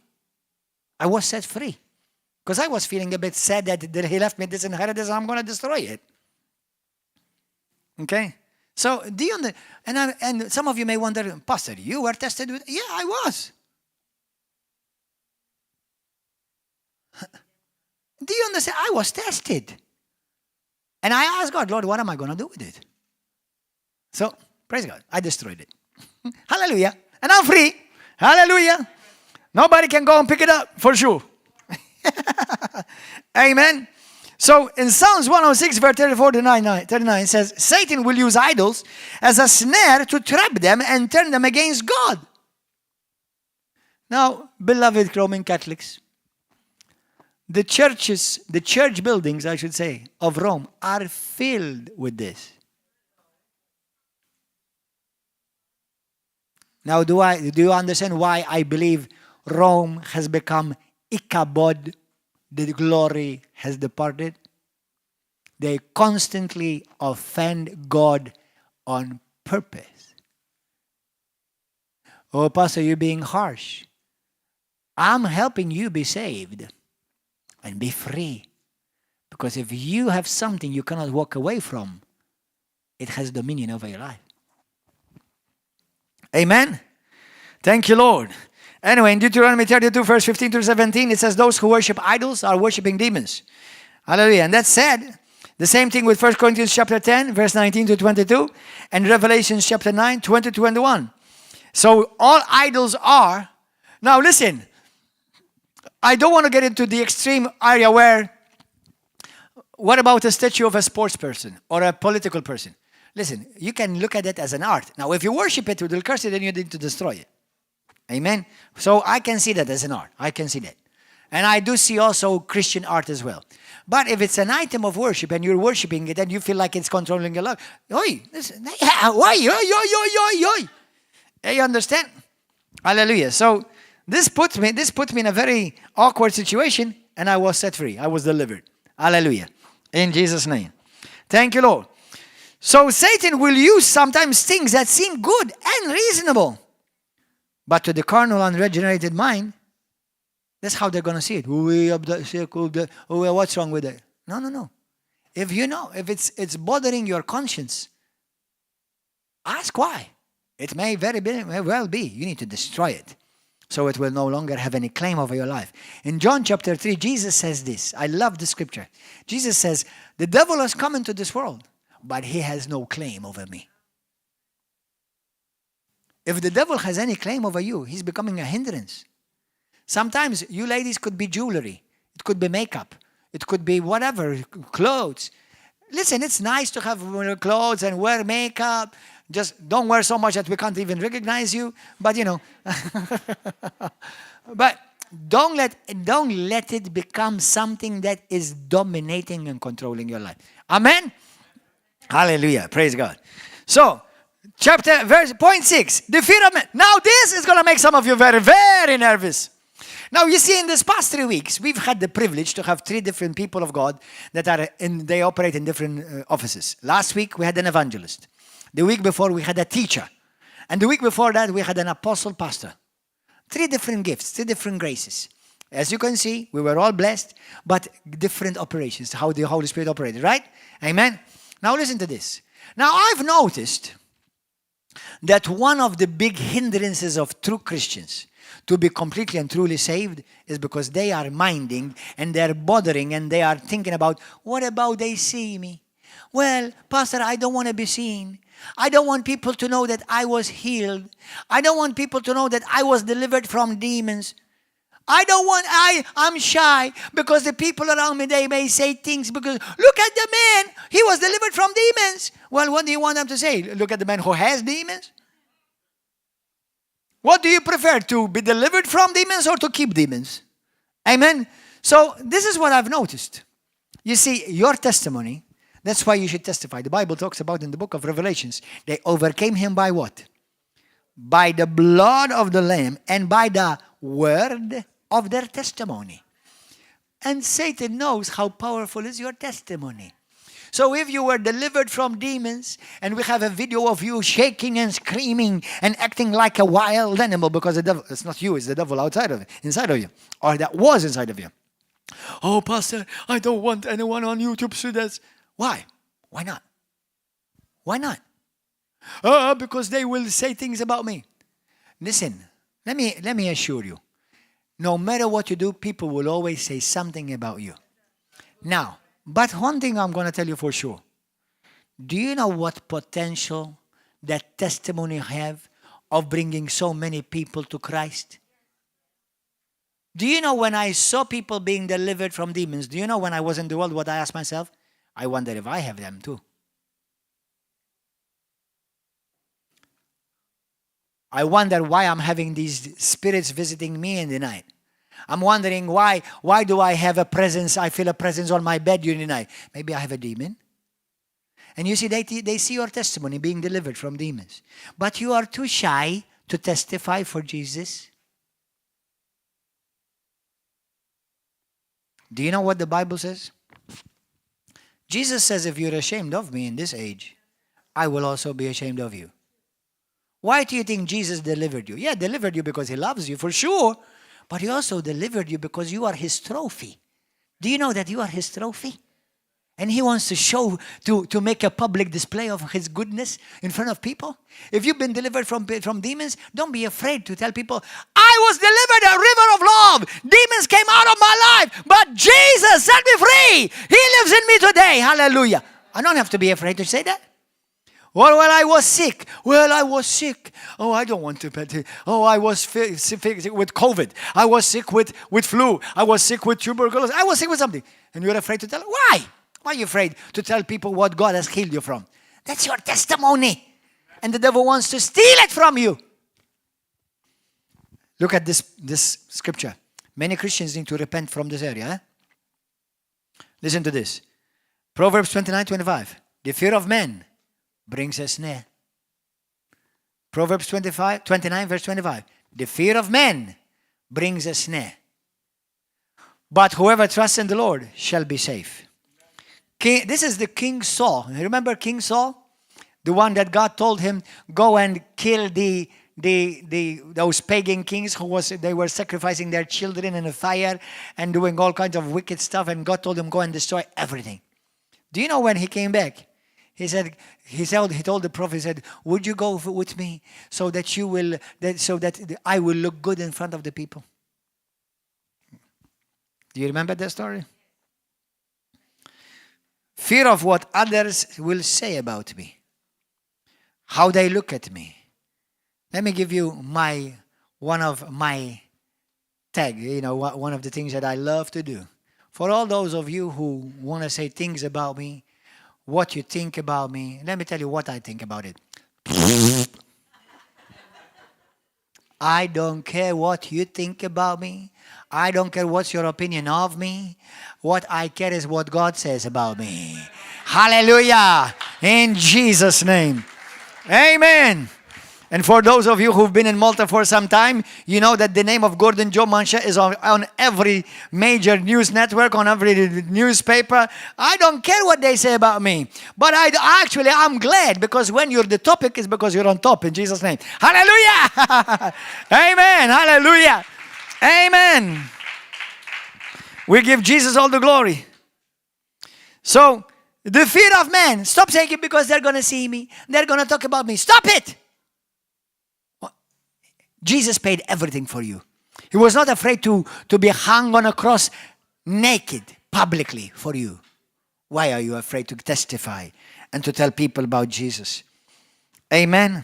I was set free. Because I was feeling a bit sad that he left me this inheritance and I'm going to destroy it. Okay? So, do you understand? And some of you may wonder, Pastor, you were tested with... Yeah, I was. Do you understand? I was tested. And I asked God, Lord, what am I going to do with it? So, praise God. I destroyed it. Hallelujah. And I'm free. Hallelujah. Nobody can go and pick it up, for sure. Amen. So in Psalms 106, verse 39 says, Satan will use idols as a snare to trap them and turn them against God. Now, beloved Roman Catholics, the church buildings, I should say, of Rome are filled with this. Now, do you understand why I believe Rome has become Ichabod, the glory has departed? They constantly offend God on purpose. Oh, Pastor, you're being harsh. I'm helping you be saved and be free. Because if you have something you cannot walk away from, it has dominion over your life. Amen? Thank you, Lord. Anyway, in Deuteronomy 32, verse 15 to 17, it says, those who worship idols are worshiping demons. Hallelujah. And that said, The same thing with 1 Corinthians chapter 10, verse 19 to 22, and Revelation chapter 9, 20 to 21. So all idols are... Now listen, I don't want to get into the extreme area where, what about a statue of a sports person or a political person? Listen, you can look at it as an art. Now, if you worship it, you will curse it, then you need to destroy it. Amen? So I can see that as an art. I can see that. And I do see also Christian art as well. But if it's an item of worship and you're worshiping it and you feel like it's controlling your life, listen, you understand? Hallelujah. So this put me in a very awkward situation, and I was set free. I was delivered. Hallelujah. In Jesus' name. Thank you, Lord. So Satan will use sometimes things that seem good and reasonable. But to the carnal, unregenerated mind, that's how they're going to see it. What's wrong with it? No. If you know, if it's bothering your conscience, ask why. It may well be. You need to destroy it, so it will no longer have any claim over your life. In John chapter 3, Jesus says this. I love the scripture. Jesus says, the devil has come into this world, but he has no claim over me. If the devil has any claim over you, he's becoming a hindrance. Sometimes you ladies could be jewelry. It could be makeup. It could be whatever, clothes. Listen, it's nice to have clothes and wear makeup. Just don't wear so much that we can't even recognize you. But you know, but don't let it become something that is dominating and controlling your life. Amen. Hallelujah. Praise God. So, point 6, the fear of man. Now this is going to make some of you very, very nervous. Now you see, in this past 3 weeks, we've had the privilege to have 3 different people of God that they operate in different offices. Last week we had an evangelist. The week before we had a teacher. And the week before that we had an apostle pastor. 3 different gifts, 3 different graces. As you can see, we were all blessed, but different operations, how the Holy Spirit operated, right? Amen? Now listen to this. Now I've noticed that one of the big hindrances of true Christians to be completely and truly saved is because they are minding and they're bothering and they are thinking about, what about they see me? Well, Pastor, I don't want to be seen. I don't want people to know that I was healed. I don't want people to know that I was delivered from demons. I'm shy because the people around me, they may say things because, look at the man, he was delivered from demons. Well, what do you want them to say? Look at the man who has demons? What do you prefer, to be delivered from demons or to keep demons? Amen? So this is what I've noticed. You see, your testimony, that's why you should testify. The Bible talks about in the book of Revelations, they overcame him by what? By the blood of the Lamb and by the word of their testimony. And Satan knows how powerful is your testimony. So if you were delivered from demons, and we have a video of you shaking and screaming and acting like a wild animal, because the devil, it's not you, it's the devil inside of you, or that was inside of you. Oh, Pastor, I don't want anyone on YouTube to see this. Why? Why not? Why not? Because they will say things about me. Listen, let me assure you, no matter what you do, people will always say something about you. Now, but one thing I'm going to tell you for sure. Do you know what potential that testimony have of bringing so many people to Christ? Do you know, when I saw people being delivered from demons, do you know, when I was in the world, what I asked myself? I wonder if I have them too. I wonder why I'm having these spirits visiting me in the night. I'm wondering why do I have a presence? I feel a presence on my bed during the night. Maybe I have a demon. And you see, they see your testimony being delivered from demons. But you are too shy to testify for Jesus. Do you know what the Bible says? Jesus says, if you're ashamed of me in this age, I will also be ashamed of you. Why do you think Jesus delivered you? Yeah, delivered you because he loves you, for sure. But he also delivered you because you are his trophy. Do you know that you are his trophy? And he wants to show, to make a public display of his goodness in front of people. If you've been delivered from demons, don't be afraid to tell people, I was delivered a river of love. Demons came out of my life, but Jesus set me free. He lives in me today. Hallelujah. I don't have to be afraid to say that. Well, I was sick. Well, I was sick. Oh, I don't want to. Oh, I was sick with COVID. I was sick with flu. I was sick with tuberculosis. I was sick with something. And you're afraid to tell. Why? Why are you afraid to tell people what God has healed you from? That's your testimony. And the devil wants to steal it from you. Look at this scripture. Many Christians need to repent from this area. Eh? Listen to this. Proverbs 29:25. The fear of men brings a snare. Proverbs 29 verse 25. The fear of men brings a snare. But whoever trusts in the Lord shall be safe. This is the King Saul. Remember King Saul? The one that God told him, go and kill those pagan kings they were sacrificing their children in a fire and doing all kinds of wicked stuff, and God told him, go and destroy everything. Do you know when he came back? He told the prophet, he said, would you go with me so that I will look good in front of the people? Do you remember that story? Fear of what others will say about me. How they look at me. Let me give you one of my tag, one of the things that I love to do. For all those of you who want to say things about me, what you think about me, let me tell you what I think about it. I don't care what you think about me. I don't care what's your opinion of me. What I care is what God says about me. Hallelujah. In Jesus' name. Amen. And for those of you who've been in Malta for some time, you know that the name of Gordon Joe Manchè is on every major news network, on every newspaper. I don't care what they say about me. But I'm glad, because when you're the topic, it's because you're on top, in Jesus' name. Hallelujah. Amen. Hallelujah. Amen. We give Jesus all the glory. So, the fear of man. Stop saying it because they're going to see me. They're going to talk about me. Stop it. Jesus paid everything for you. He was not afraid to be hung on a cross naked publicly for you. Why are you afraid to testify and to tell people about Jesus? Amen.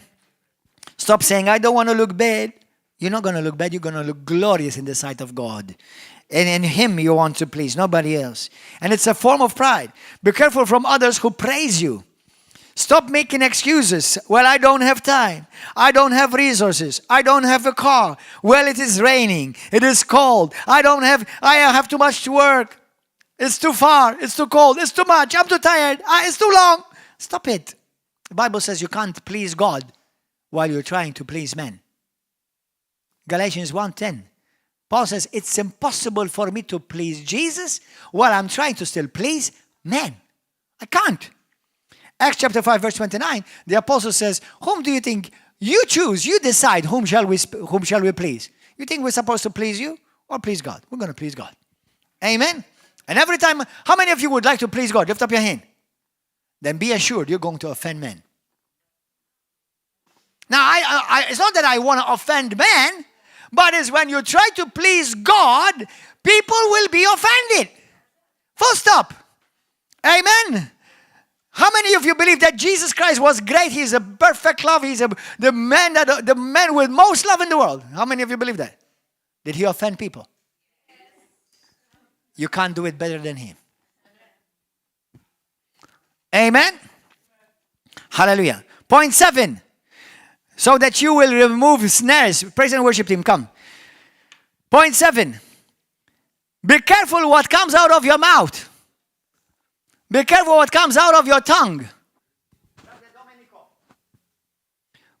Stop saying, I don't want to look bad. You're not going to look bad. You're going to look glorious in the sight of God. And in Him you want to please, nobody else. And it's a form of pride. Be careful from others who praise you. Stop making excuses. Well, I don't have time. I don't have resources. I don't have a car. Well, it is raining. It is cold. I have too much to work. It's too far. It's too cold. It's too much. I'm too tired. It's too long. Stop it. The Bible says you can't please God while you're trying to please men. Galatians 1:10. Paul says, it's impossible for me to please Jesus while I'm trying to still please men. I can't. Acts chapter 5 verse 29, the apostle says, whom do you think you choose? You decide whom shall we please. You think we're supposed to please you or please God? We're going to please God. Amen. And every time, how many of you would like to please God? Lift up your hand. Then be assured you're going to offend men. Now, it's not that I want to offend men, but it's when you try to please God, people will be offended. Full stop. Amen. How many of you believe that Jesus Christ was great? He's a perfect love. He's the man with most love in the world. How many of you believe that? Did He offend people? You can't do it better than Him. Amen. Hallelujah. Point 7. So that you will remove snares. Praise and worship team, come. Point 7. Be careful what comes out of your mouth. Be careful what comes out of your tongue.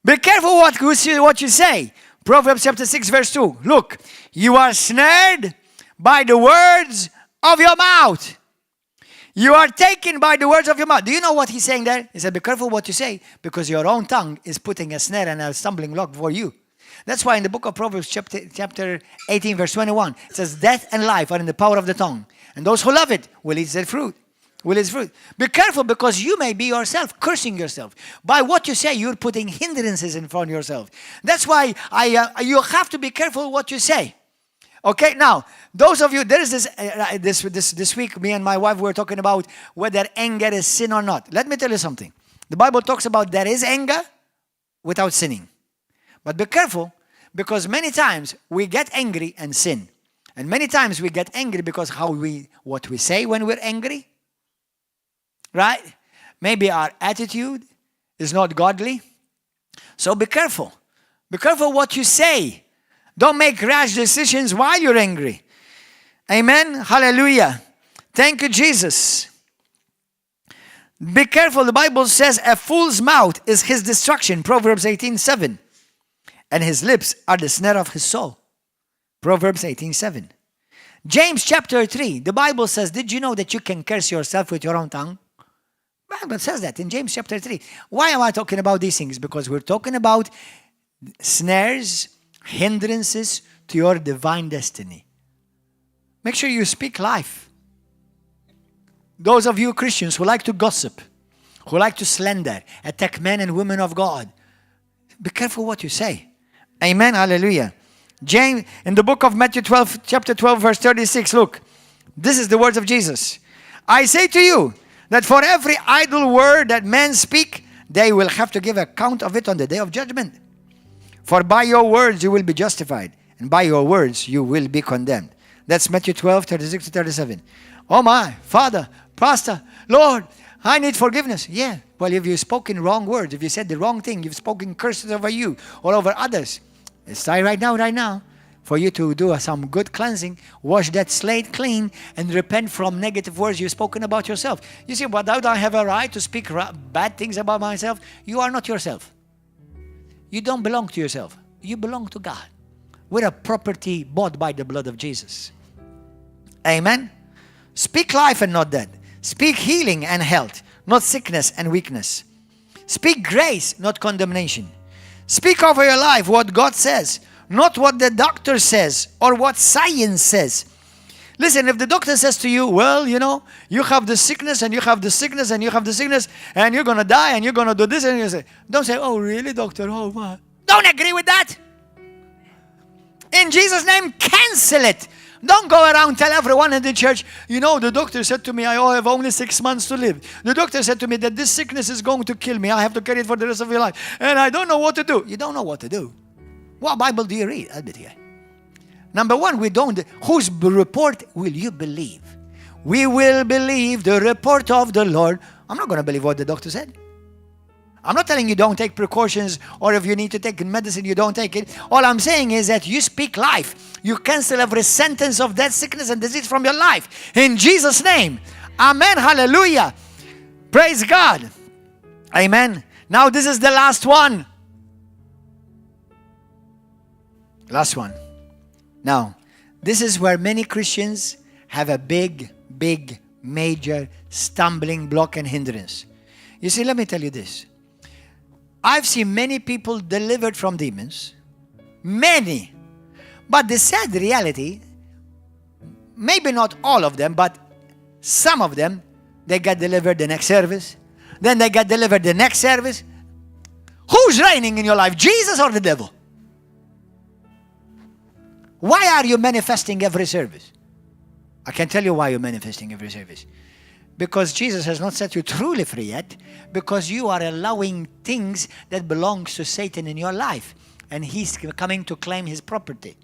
Be careful what you say. Proverbs chapter 6 verse 2. Look, you are snared by the words of your mouth. You are taken by the words of your mouth. Do you know what he's saying there? He said, be careful what you say, because your own tongue is putting a snare and a stumbling block for you. That's why in the book of Proverbs chapter 18 verse 21, it says, death and life are in the power of the tongue, and those who love it will eat their fruit. Will its fruit. Be careful, because you may be yourself cursing yourself. By what you say, you're putting hindrances in front of yourself. That's why you have to be careful what you say. Okay, now, those of you, there is this week, me and my wife were talking about whether anger is sin or not. Let me tell you something. The Bible talks about there is anger without sinning. But be careful, because many times we get angry and sin. And many times we get angry because what we say when we're angry. Right? Maybe our attitude is not godly. So be careful. Be careful what you say. Don't make rash decisions while you're angry. Amen? Hallelujah. Thank you, Jesus. Be careful. The Bible says a fool's mouth is his destruction. Proverbs 18:7. And his lips are the snare of his soul. Proverbs 18:7. James chapter 3. The Bible says, did you know that you can curse yourself with your own tongue? The Bible says that in James chapter 3. Why am I talking about these things? Because we're talking about snares, hindrances to your divine destiny. Make sure you speak life. Those of you Christians who like to gossip, who like to slander, attack men and women of God, be careful what you say. Amen. Hallelujah. James, in the book of Matthew 12, chapter 12, verse 36, look, this is the words of Jesus. I say to you that for every idle word that men speak, they will have to give account of it on the day of judgment. For by your words you will be justified, and by your words you will be condemned. That's Matthew 12, 36 to 37. Oh my, Father, Pastor, Lord, I need forgiveness. Yeah, well, if you've spoken wrong words, if you said the wrong thing, you've spoken curses over you or over others, it's time right now, for you to do some good cleansing, wash that slate clean, and repent from negative words you've spoken about yourself. You see, but I don't have a right to speak bad things about myself. You are not yourself. You don't belong to yourself. You belong to God. We're a property bought by the blood of Jesus. Amen? Speak life and not death. Speak healing and health, not sickness and weakness. Speak grace, not condemnation. Speak over your life what God says, not what the doctor says or what science says. Listen, if the doctor says to you, well, you know, you have the sickness and you have the sickness and you have the sickness and you're going to die and you're going to do this, and you say, don't say, oh, really, doctor? Oh, my. Don't agree with that. In Jesus' name, cancel it. Don't go around tell everyone in the church, you know, the doctor said to me, I have only 6 months to live. The doctor said to me that this sickness is going to kill me. I have to carry it for the rest of your life. And I don't know what to do. You don't know what to do. What Bible do you read? I'll be here. Number one, whose report will you believe? We will believe the report of the Lord. I'm not going to believe what the doctor said. I'm not telling you don't take precautions, or if you need to take medicine, you don't take it. All I'm saying is that you speak life. You cancel every sentence of that sickness and disease from your life. In Jesus' name. Amen. Hallelujah. Praise God. Amen. Now this is the last one. Last one. Now, this is where many Christians have a big, major stumbling block and hindrance. You see, let me tell you this. I've seen many people delivered from demons. Many. But the sad reality, maybe not all of them, but some of them, they got delivered the next service. Then they got delivered the next service. Who's reigning in your life, Jesus or the devil? Why are you manifesting every service? I can tell you why you're manifesting every service. Because Jesus has not set you truly free yet, because you are allowing things that belong to Satan in your life, and he's coming to claim his property.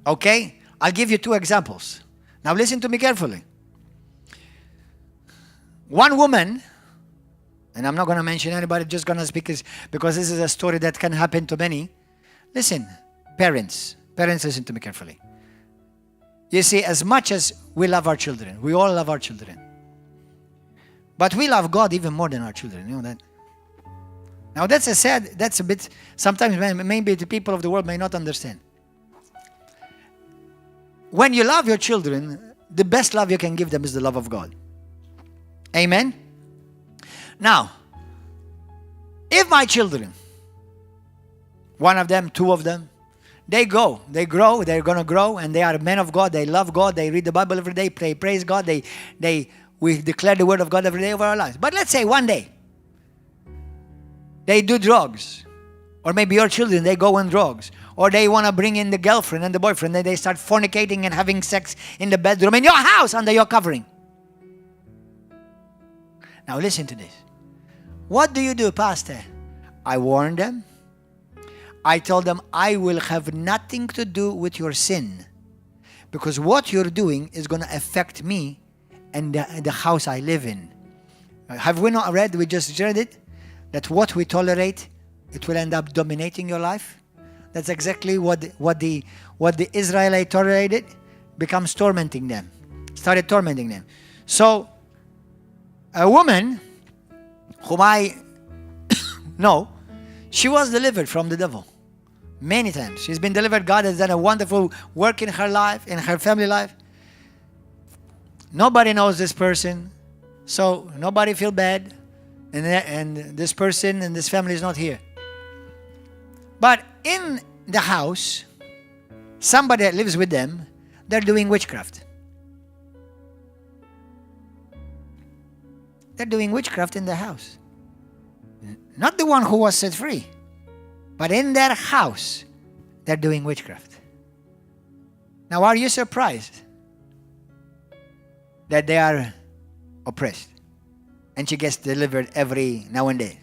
Okay? I'll give you 2 examples. Now listen to me carefully. One woman, and I'm not going to mention anybody, just going to speak because this is a story that can happen to many. Listen, parents, listen to me carefully. You see, as much as we love our children, we all love our children. But we love God even more than our children. You know that? Now that's a bit, sometimes maybe the people of the world may not understand. When you love your children, the best love you can give them is the love of God. Amen? Now, if my children, one of them, 2 of them, they grow, they're going to grow, and they are men of God, they love God, they read the Bible every day, praise God, we declare the word of God every day over our lives. But let's say one day, they do drugs, or maybe your children, they go on drugs, or they want to bring in the girlfriend and the boyfriend, and they start fornicating and having sex in the bedroom in your house under your covering. Now listen to this. What do you do, Pastor? I warn them. I told them, I will have nothing to do with your sin, because what you're doing is going to affect me and the house I live in. Have we not read, we just read it, that what we tolerate, it will end up dominating your life? That's exactly what the Israelites tolerated, becomes tormenting them, started tormenting them. So, a woman whom I know, she was delivered from the devil. Many times. She's been delivered. God has done a wonderful work in her life, in her family life. Nobody knows this person, so nobody feel bad. And this person and this family is not here. But in the house, somebody that lives with them, they're doing witchcraft. They're doing witchcraft in the house. Not the one who was set free. But in their house, they're doing witchcraft. Now, are you surprised that they are oppressed? And she gets delivered every now and then.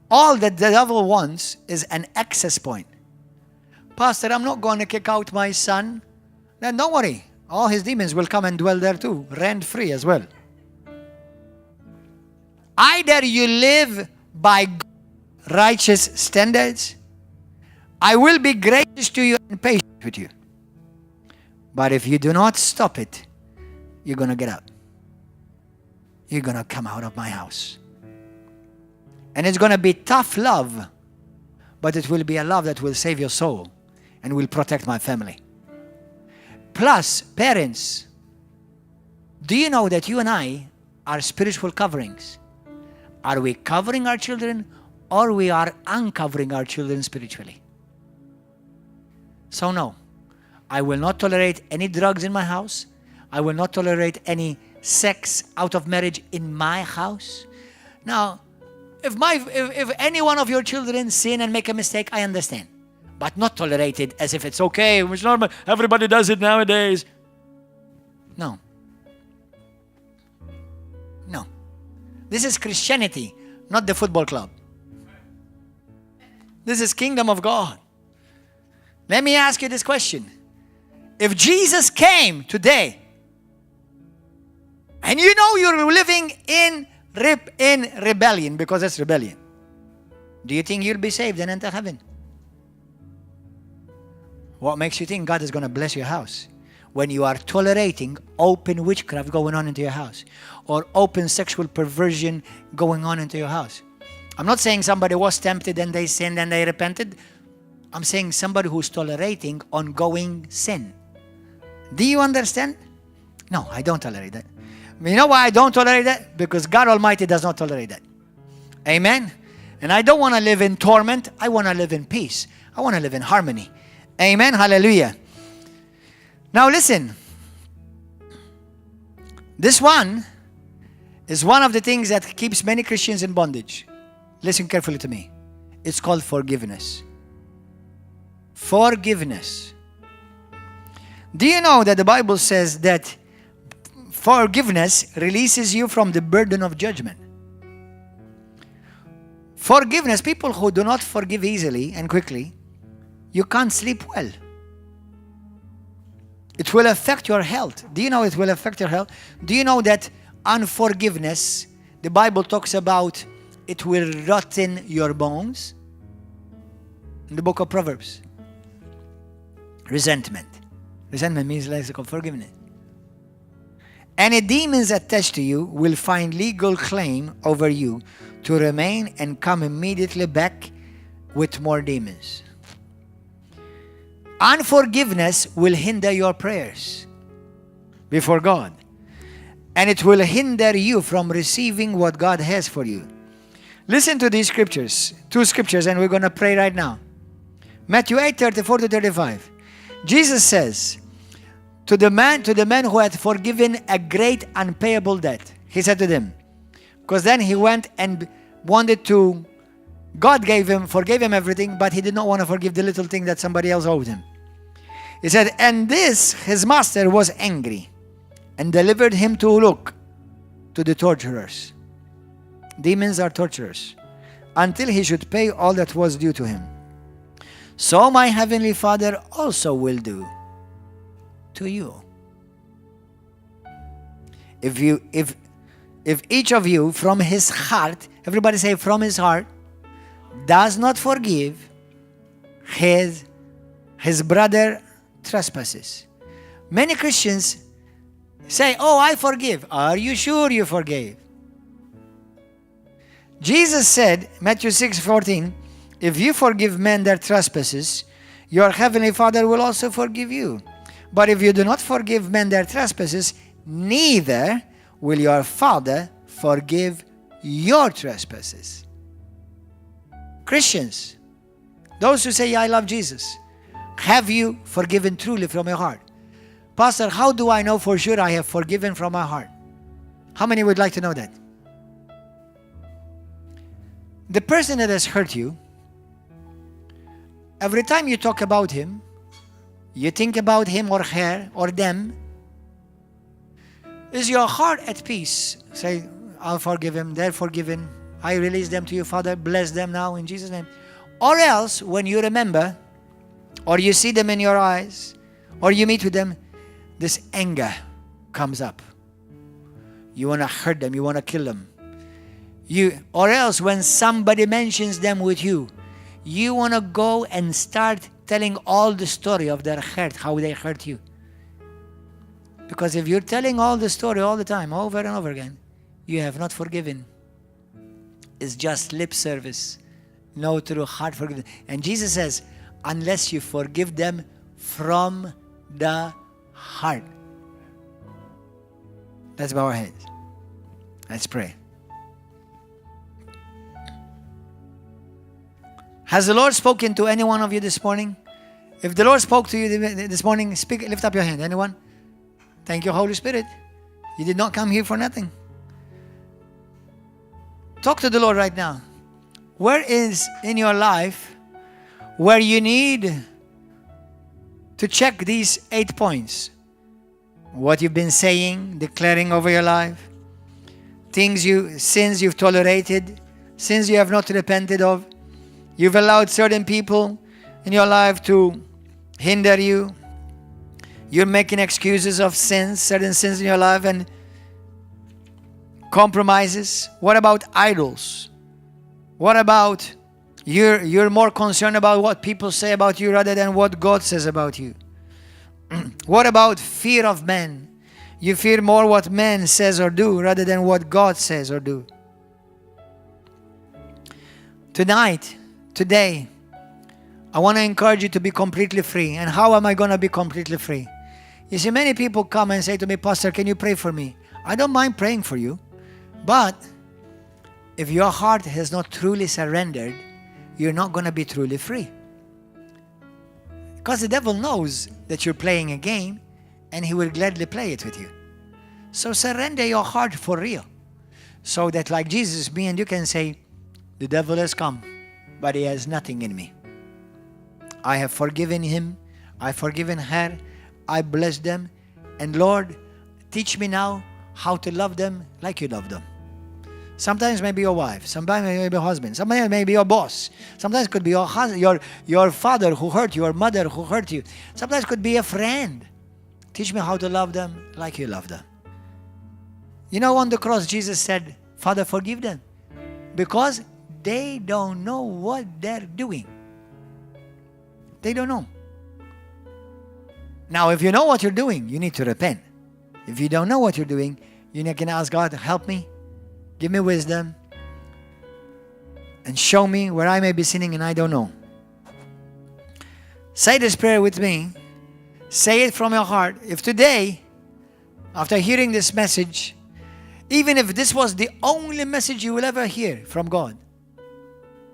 All that the devil wants is an access point. Pastor, I'm not going to kick out my son. Then don't worry. All his demons will come and dwell there too, rent-free as well. Either you live by righteous standards, I will be gracious to you and patient with you. But if you do not stop it, you're going to get out. You're going to come out of my house. And it's going to be tough love, but it will be a love that will save your soul and will protect my family. Plus, parents, do you know that you and I are spiritual coverings? Are we covering our children, or we are uncovering our children spiritually? So no, I will not tolerate any drugs in my house. I will not tolerate any sex out of marriage in my house. Now, if any one of your children sin and make a mistake, I understand. But not tolerate it as if it's okay, it's normal, everybody does it nowadays. No. No. This is Christianity, not the football club. This is kingdom of God. Let me ask you this question. If Jesus came today, and you know you're living in rebellion, because it's rebellion, do you think you'll be saved and enter heaven? What makes you think God is going to bless your house? When you are tolerating open witchcraft going on into your house, or open sexual perversion going on into your house. I'm not saying somebody was tempted and they sinned and they repented. I'm saying somebody who's tolerating ongoing sin. Do you understand? No, I don't tolerate that. You know why I don't tolerate that? Because God Almighty does not tolerate that. Amen? And I don't want to live in torment. I want to live in peace. I want to live in harmony. Amen? Hallelujah. Now listen. This one is one of the things that keeps many Christians in bondage. Listen carefully to me. It's called forgiveness. Forgiveness. Do you know that the Bible says that forgiveness releases you from the burden of judgment? Forgiveness, people who do not forgive easily and quickly, you can't sleep well. It will affect your health. Do you know it will affect your health? Do you know that unforgiveness, the Bible talks about it will rotten your bones? In the book of Proverbs. Resentment. Resentment means lack of forgiveness. Any demons attached to you will find legal claim over you to remain and come immediately back with more demons. Unforgiveness will hinder your prayers before God. And it will hinder you from receiving what God has for you. Listen to these scriptures, 2 scriptures, and we're going to pray right now. Matthew 8:34-35. Jesus says, to the man who had forgiven a great unpayable debt, he said to them, because then he went and wanted to, God forgave him everything, but he did not want to forgive the little thing that somebody else owed him. He said, and this, his master was angry and delivered him to the torturers. Demons are torturers, until he should pay all that was due to him. So my heavenly Father also will do to you. If each of you from his heart, everybody say from his heart, does not forgive his brother trespasses. Many Christians say, oh, I forgive. Are you sure you forgave? Jesus said, Matthew 6:14, if you forgive men their trespasses, your heavenly Father will also forgive you. But if you do not forgive men their trespasses, neither will your Father forgive your trespasses. Christians, those who say, I love Jesus, have you forgiven truly from your heart? Pastor, how do I know for sure I have forgiven from my heart? How many would like to know that? The person that has hurt you, every time you talk about him, you think about him or her or them, is your heart at peace? Say, I'll forgive him, they're forgiven, I release them to you, Father, bless them now in Jesus' name. Or else, when you remember, or you see them in your eyes, or you meet with them, this anger comes up. You want to hurt them, you want to kill them. Or else, when somebody mentions them with you, you want to go and start telling all the story of their hurt, how they hurt you. Because if you're telling all the story all the time, over and over again, you have not forgiven. It's just lip service, no true heart forgiveness. And Jesus says, unless you forgive them from the heart. Let's bow our heads. Let's pray. Has the Lord spoken to any one of you this morning? If the Lord spoke to you this morning, lift up your hand. Anyone? Thank you, Holy Spirit. You did not come here for nothing. Talk to the Lord right now. Where is in your life where you need to check these 8 points? What you've been saying, declaring over your life, sins you've tolerated, sins you have not repented of. You've allowed certain people in your life to hinder you. You're making excuses of sins, certain sins in your life, and compromises. What about idols? What about you're more concerned about what people say about you rather than what God says about you? What about fear of men? You fear more what men says or do rather than what God says or do. Today, I want to encourage you to be completely free. And how am I going to be completely free? You see, many people come and say to me, Pastor, can you pray for me? I don't mind praying for you. But if your heart has not truly surrendered, you're not going to be truly free. Because the devil knows that you're playing a game and he will gladly play it with you. So surrender your heart for real. So that like Jesus, me and you can say, the devil has come, but he has nothing in me. I have forgiven him. I've forgiven her. I bless them. And Lord, teach me now how to love them like you love them. Sometimes maybe your wife, sometimes maybe your husband, sometimes maybe your boss, sometimes it could be your husband, your father who hurt you, your mother who hurt you. Sometimes it could be a friend. Teach me how to love them like you love them. You know, on the cross, Jesus said, Father, forgive them because they don't know what they're doing. They don't know. Now, if you know what you're doing, you need to repent. If you don't know what you're doing, you can ask God, help me. Give me wisdom and show me where I may be sinning and I don't know. Say this prayer with me. Say it from your heart. If today, after hearing this message, even if this was the only message you will ever hear from God,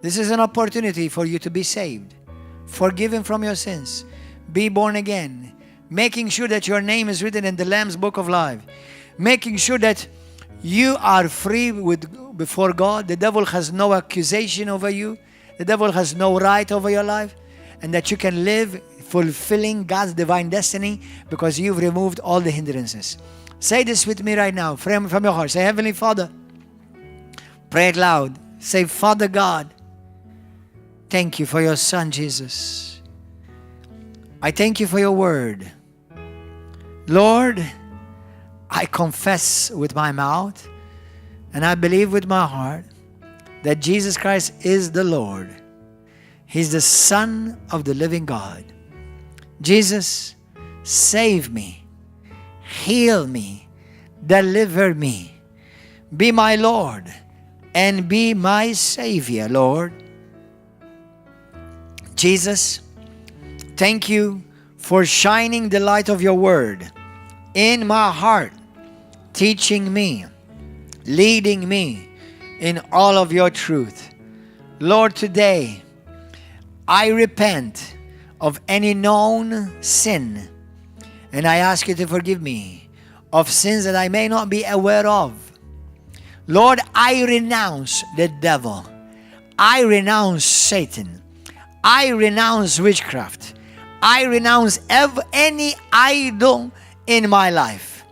This is an opportunity for you to be saved, forgiven from your sins, be born again, making sure that your name is written in the Lamb's Book of Life, making sure that you are free before God. The devil has no accusation over you. The devil has no right over your life, and that you can live fulfilling God's divine destiny because you've removed all the hindrances. Say this with me right now from your heart. Say, Heavenly Father. Pray it loud. Say, Father God, thank you for your Son, Jesus. I thank you for your word. Lord, I confess with my mouth and I believe with my heart that Jesus Christ is the Lord. He's the Son of the living God. Jesus, save me, heal me, deliver me, be my Lord and be my Savior, Lord. Jesus, thank you for shining the light of your word in my heart, teaching me, leading me in all of your truth. Lord, today I repent of any known sin, and I ask you to forgive me of sins that I may not be aware of. Lord, I renounce the devil. I renounce Satan. I renounce witchcraft. I renounce any idol in my life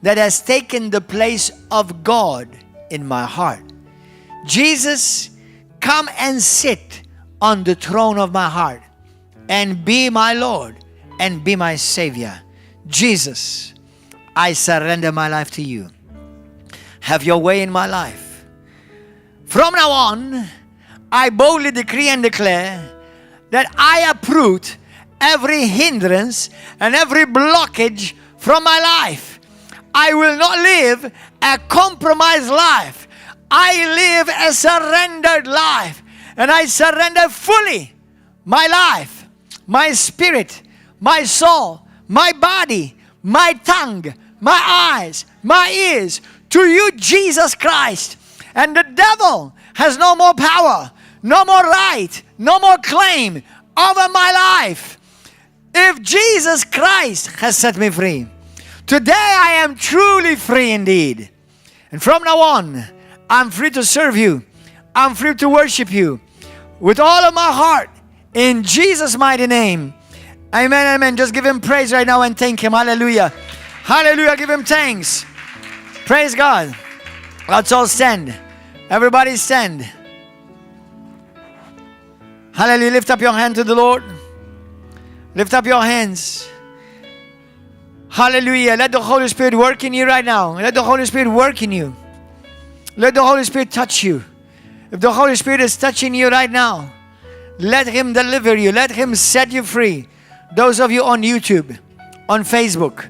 that has taken the place of God in my heart. Jesus, come and sit on the throne of my heart and be my Lord and be my Savior. Jesus, I surrender my life to you. Have your way in my life. From now on, I boldly decree and declare that I uproot every hindrance and every blockage from my life. I will not live a compromised life. I live a surrendered life. And I surrender fully my life, my spirit, my soul, my body, my tongue, my eyes, my ears to you, Jesus Christ. And the devil has no more power, no more right, no more claim over my life. If Jesus Christ has set me free, today I am truly free indeed. And from now on, I'm free to serve you. I'm free to worship you with all of my heart in Jesus' mighty name. Amen, amen. Just give him praise right now and thank him. Hallelujah. Hallelujah. Give him thanks. Praise God. Let's all stand. Everybody stand. Hallelujah. Lift up your hand to the Lord. Lift up your hands. Hallelujah. Let the Holy Spirit work in you right now. Let the Holy Spirit work in you. Let the Holy Spirit touch you. If the Holy Spirit is touching you right now, let him deliver you. Let him set you free. Those of you on YouTube, on Facebook,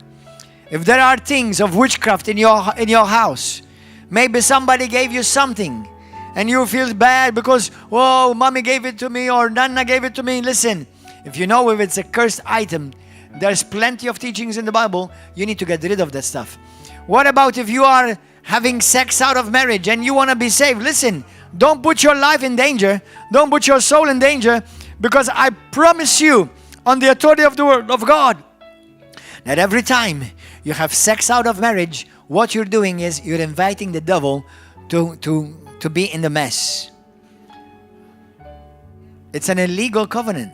if there are things of witchcraft in your house, maybe somebody gave you something and you feel bad because, oh, mommy gave it to me or Nana gave it to me. Listen, if you know if it's a cursed item, there's plenty of teachings in the Bible. You need to get rid of that stuff. What about if you are having sex out of marriage and you want to be saved? Listen, don't put your life in danger. Don't put your soul in danger, because I promise you on the authority of the word of God that every time you have sex out of marriage, what you're doing is you're inviting the devil to be in the mess. It's an illegal covenant.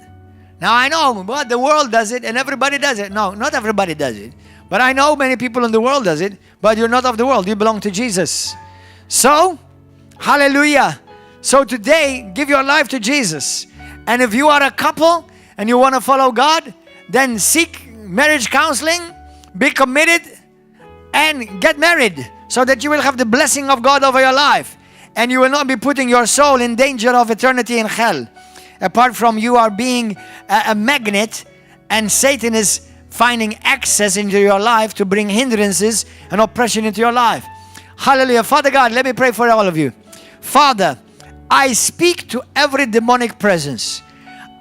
Now I know, but the world does it and everybody does it. No, not everybody does it. But I know many people in the world does it, but you're not of the world. You belong to Jesus. So, hallelujah. So today, give your life to Jesus. And if you are a couple and you want to follow God, then seek marriage counseling, be committed, and get married so that you will have the blessing of God over your life. And you will not be putting your soul in danger of eternity in hell. Apart from you are being a magnet and Satan is finding access into your life to bring hindrances and oppression into your life. Hallelujah. Father God, let me pray for all of you. Father, I speak to every demonic presence.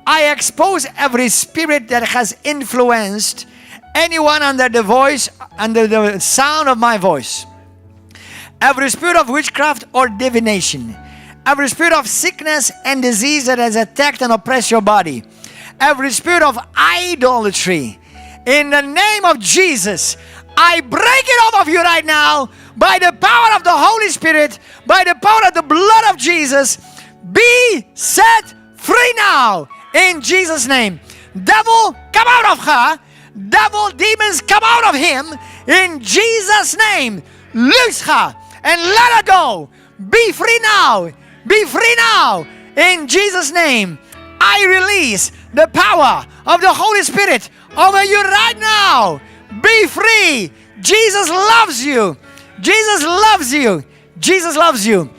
I expose every spirit that has influenced anyone under the sound of my voice. Every spirit of witchcraft or divination. Every spirit of sickness and disease that has attacked and oppressed your body. Every spirit of idolatry. In the name of Jesus, I break it off of you right now by the power of the Holy Spirit, by the power of the blood of Jesus. Be set free now in Jesus' name. Devil, come out of her. Devil, demons, come out of him in Jesus' name. Loose her and let her go. Be free now. Be free now in Jesus' name. I release the power of the Holy Spirit over you right now. Be free. Jesus loves you. Jesus loves you. Jesus loves you.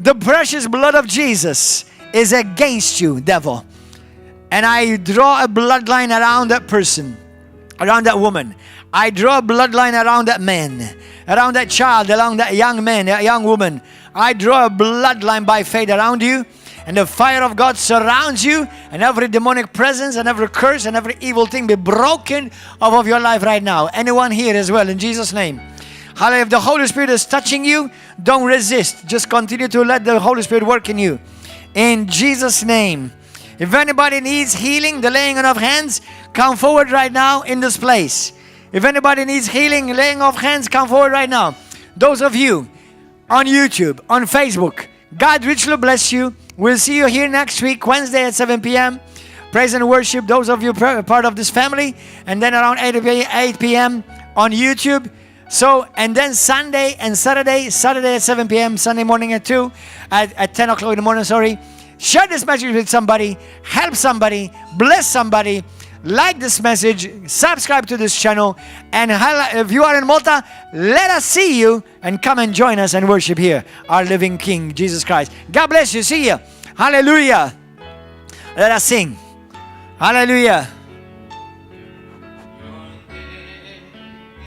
The precious blood of Jesus is against you, devil. And I draw a bloodline around that person, around that woman. I draw a bloodline around that man, around that child, around that young man, that young woman. I draw a bloodline by faith around you. And the fire of God surrounds you, and every demonic presence and every curse and every evil thing be broken off of your life right now. Anyone here as well, in Jesus' name. Hallelujah. If the Holy Spirit is touching you, don't resist. Just continue to let the Holy Spirit work in you. In Jesus' name. If anybody needs healing, the laying on of hands, come forward right now in this place. If anybody needs healing, laying of hands, come forward right now. Those of you on YouTube, on Facebook, God richly bless you. We'll see you here next week, Wednesday at 7 p.m. Praise and worship, those of you part of this family. And then around 8 p.m. on YouTube. So, and then Sunday and Saturday at 7 p.m., Sunday morning at 2, at 10 o'clock in the morning, sorry. Share this message with somebody, help somebody, bless somebody. Like this message, subscribe to this channel, and if you are in Malta, let us see you and come and join us and worship here, our living King, Jesus Christ. God bless you. See you. Hallelujah. Let us sing. Hallelujah.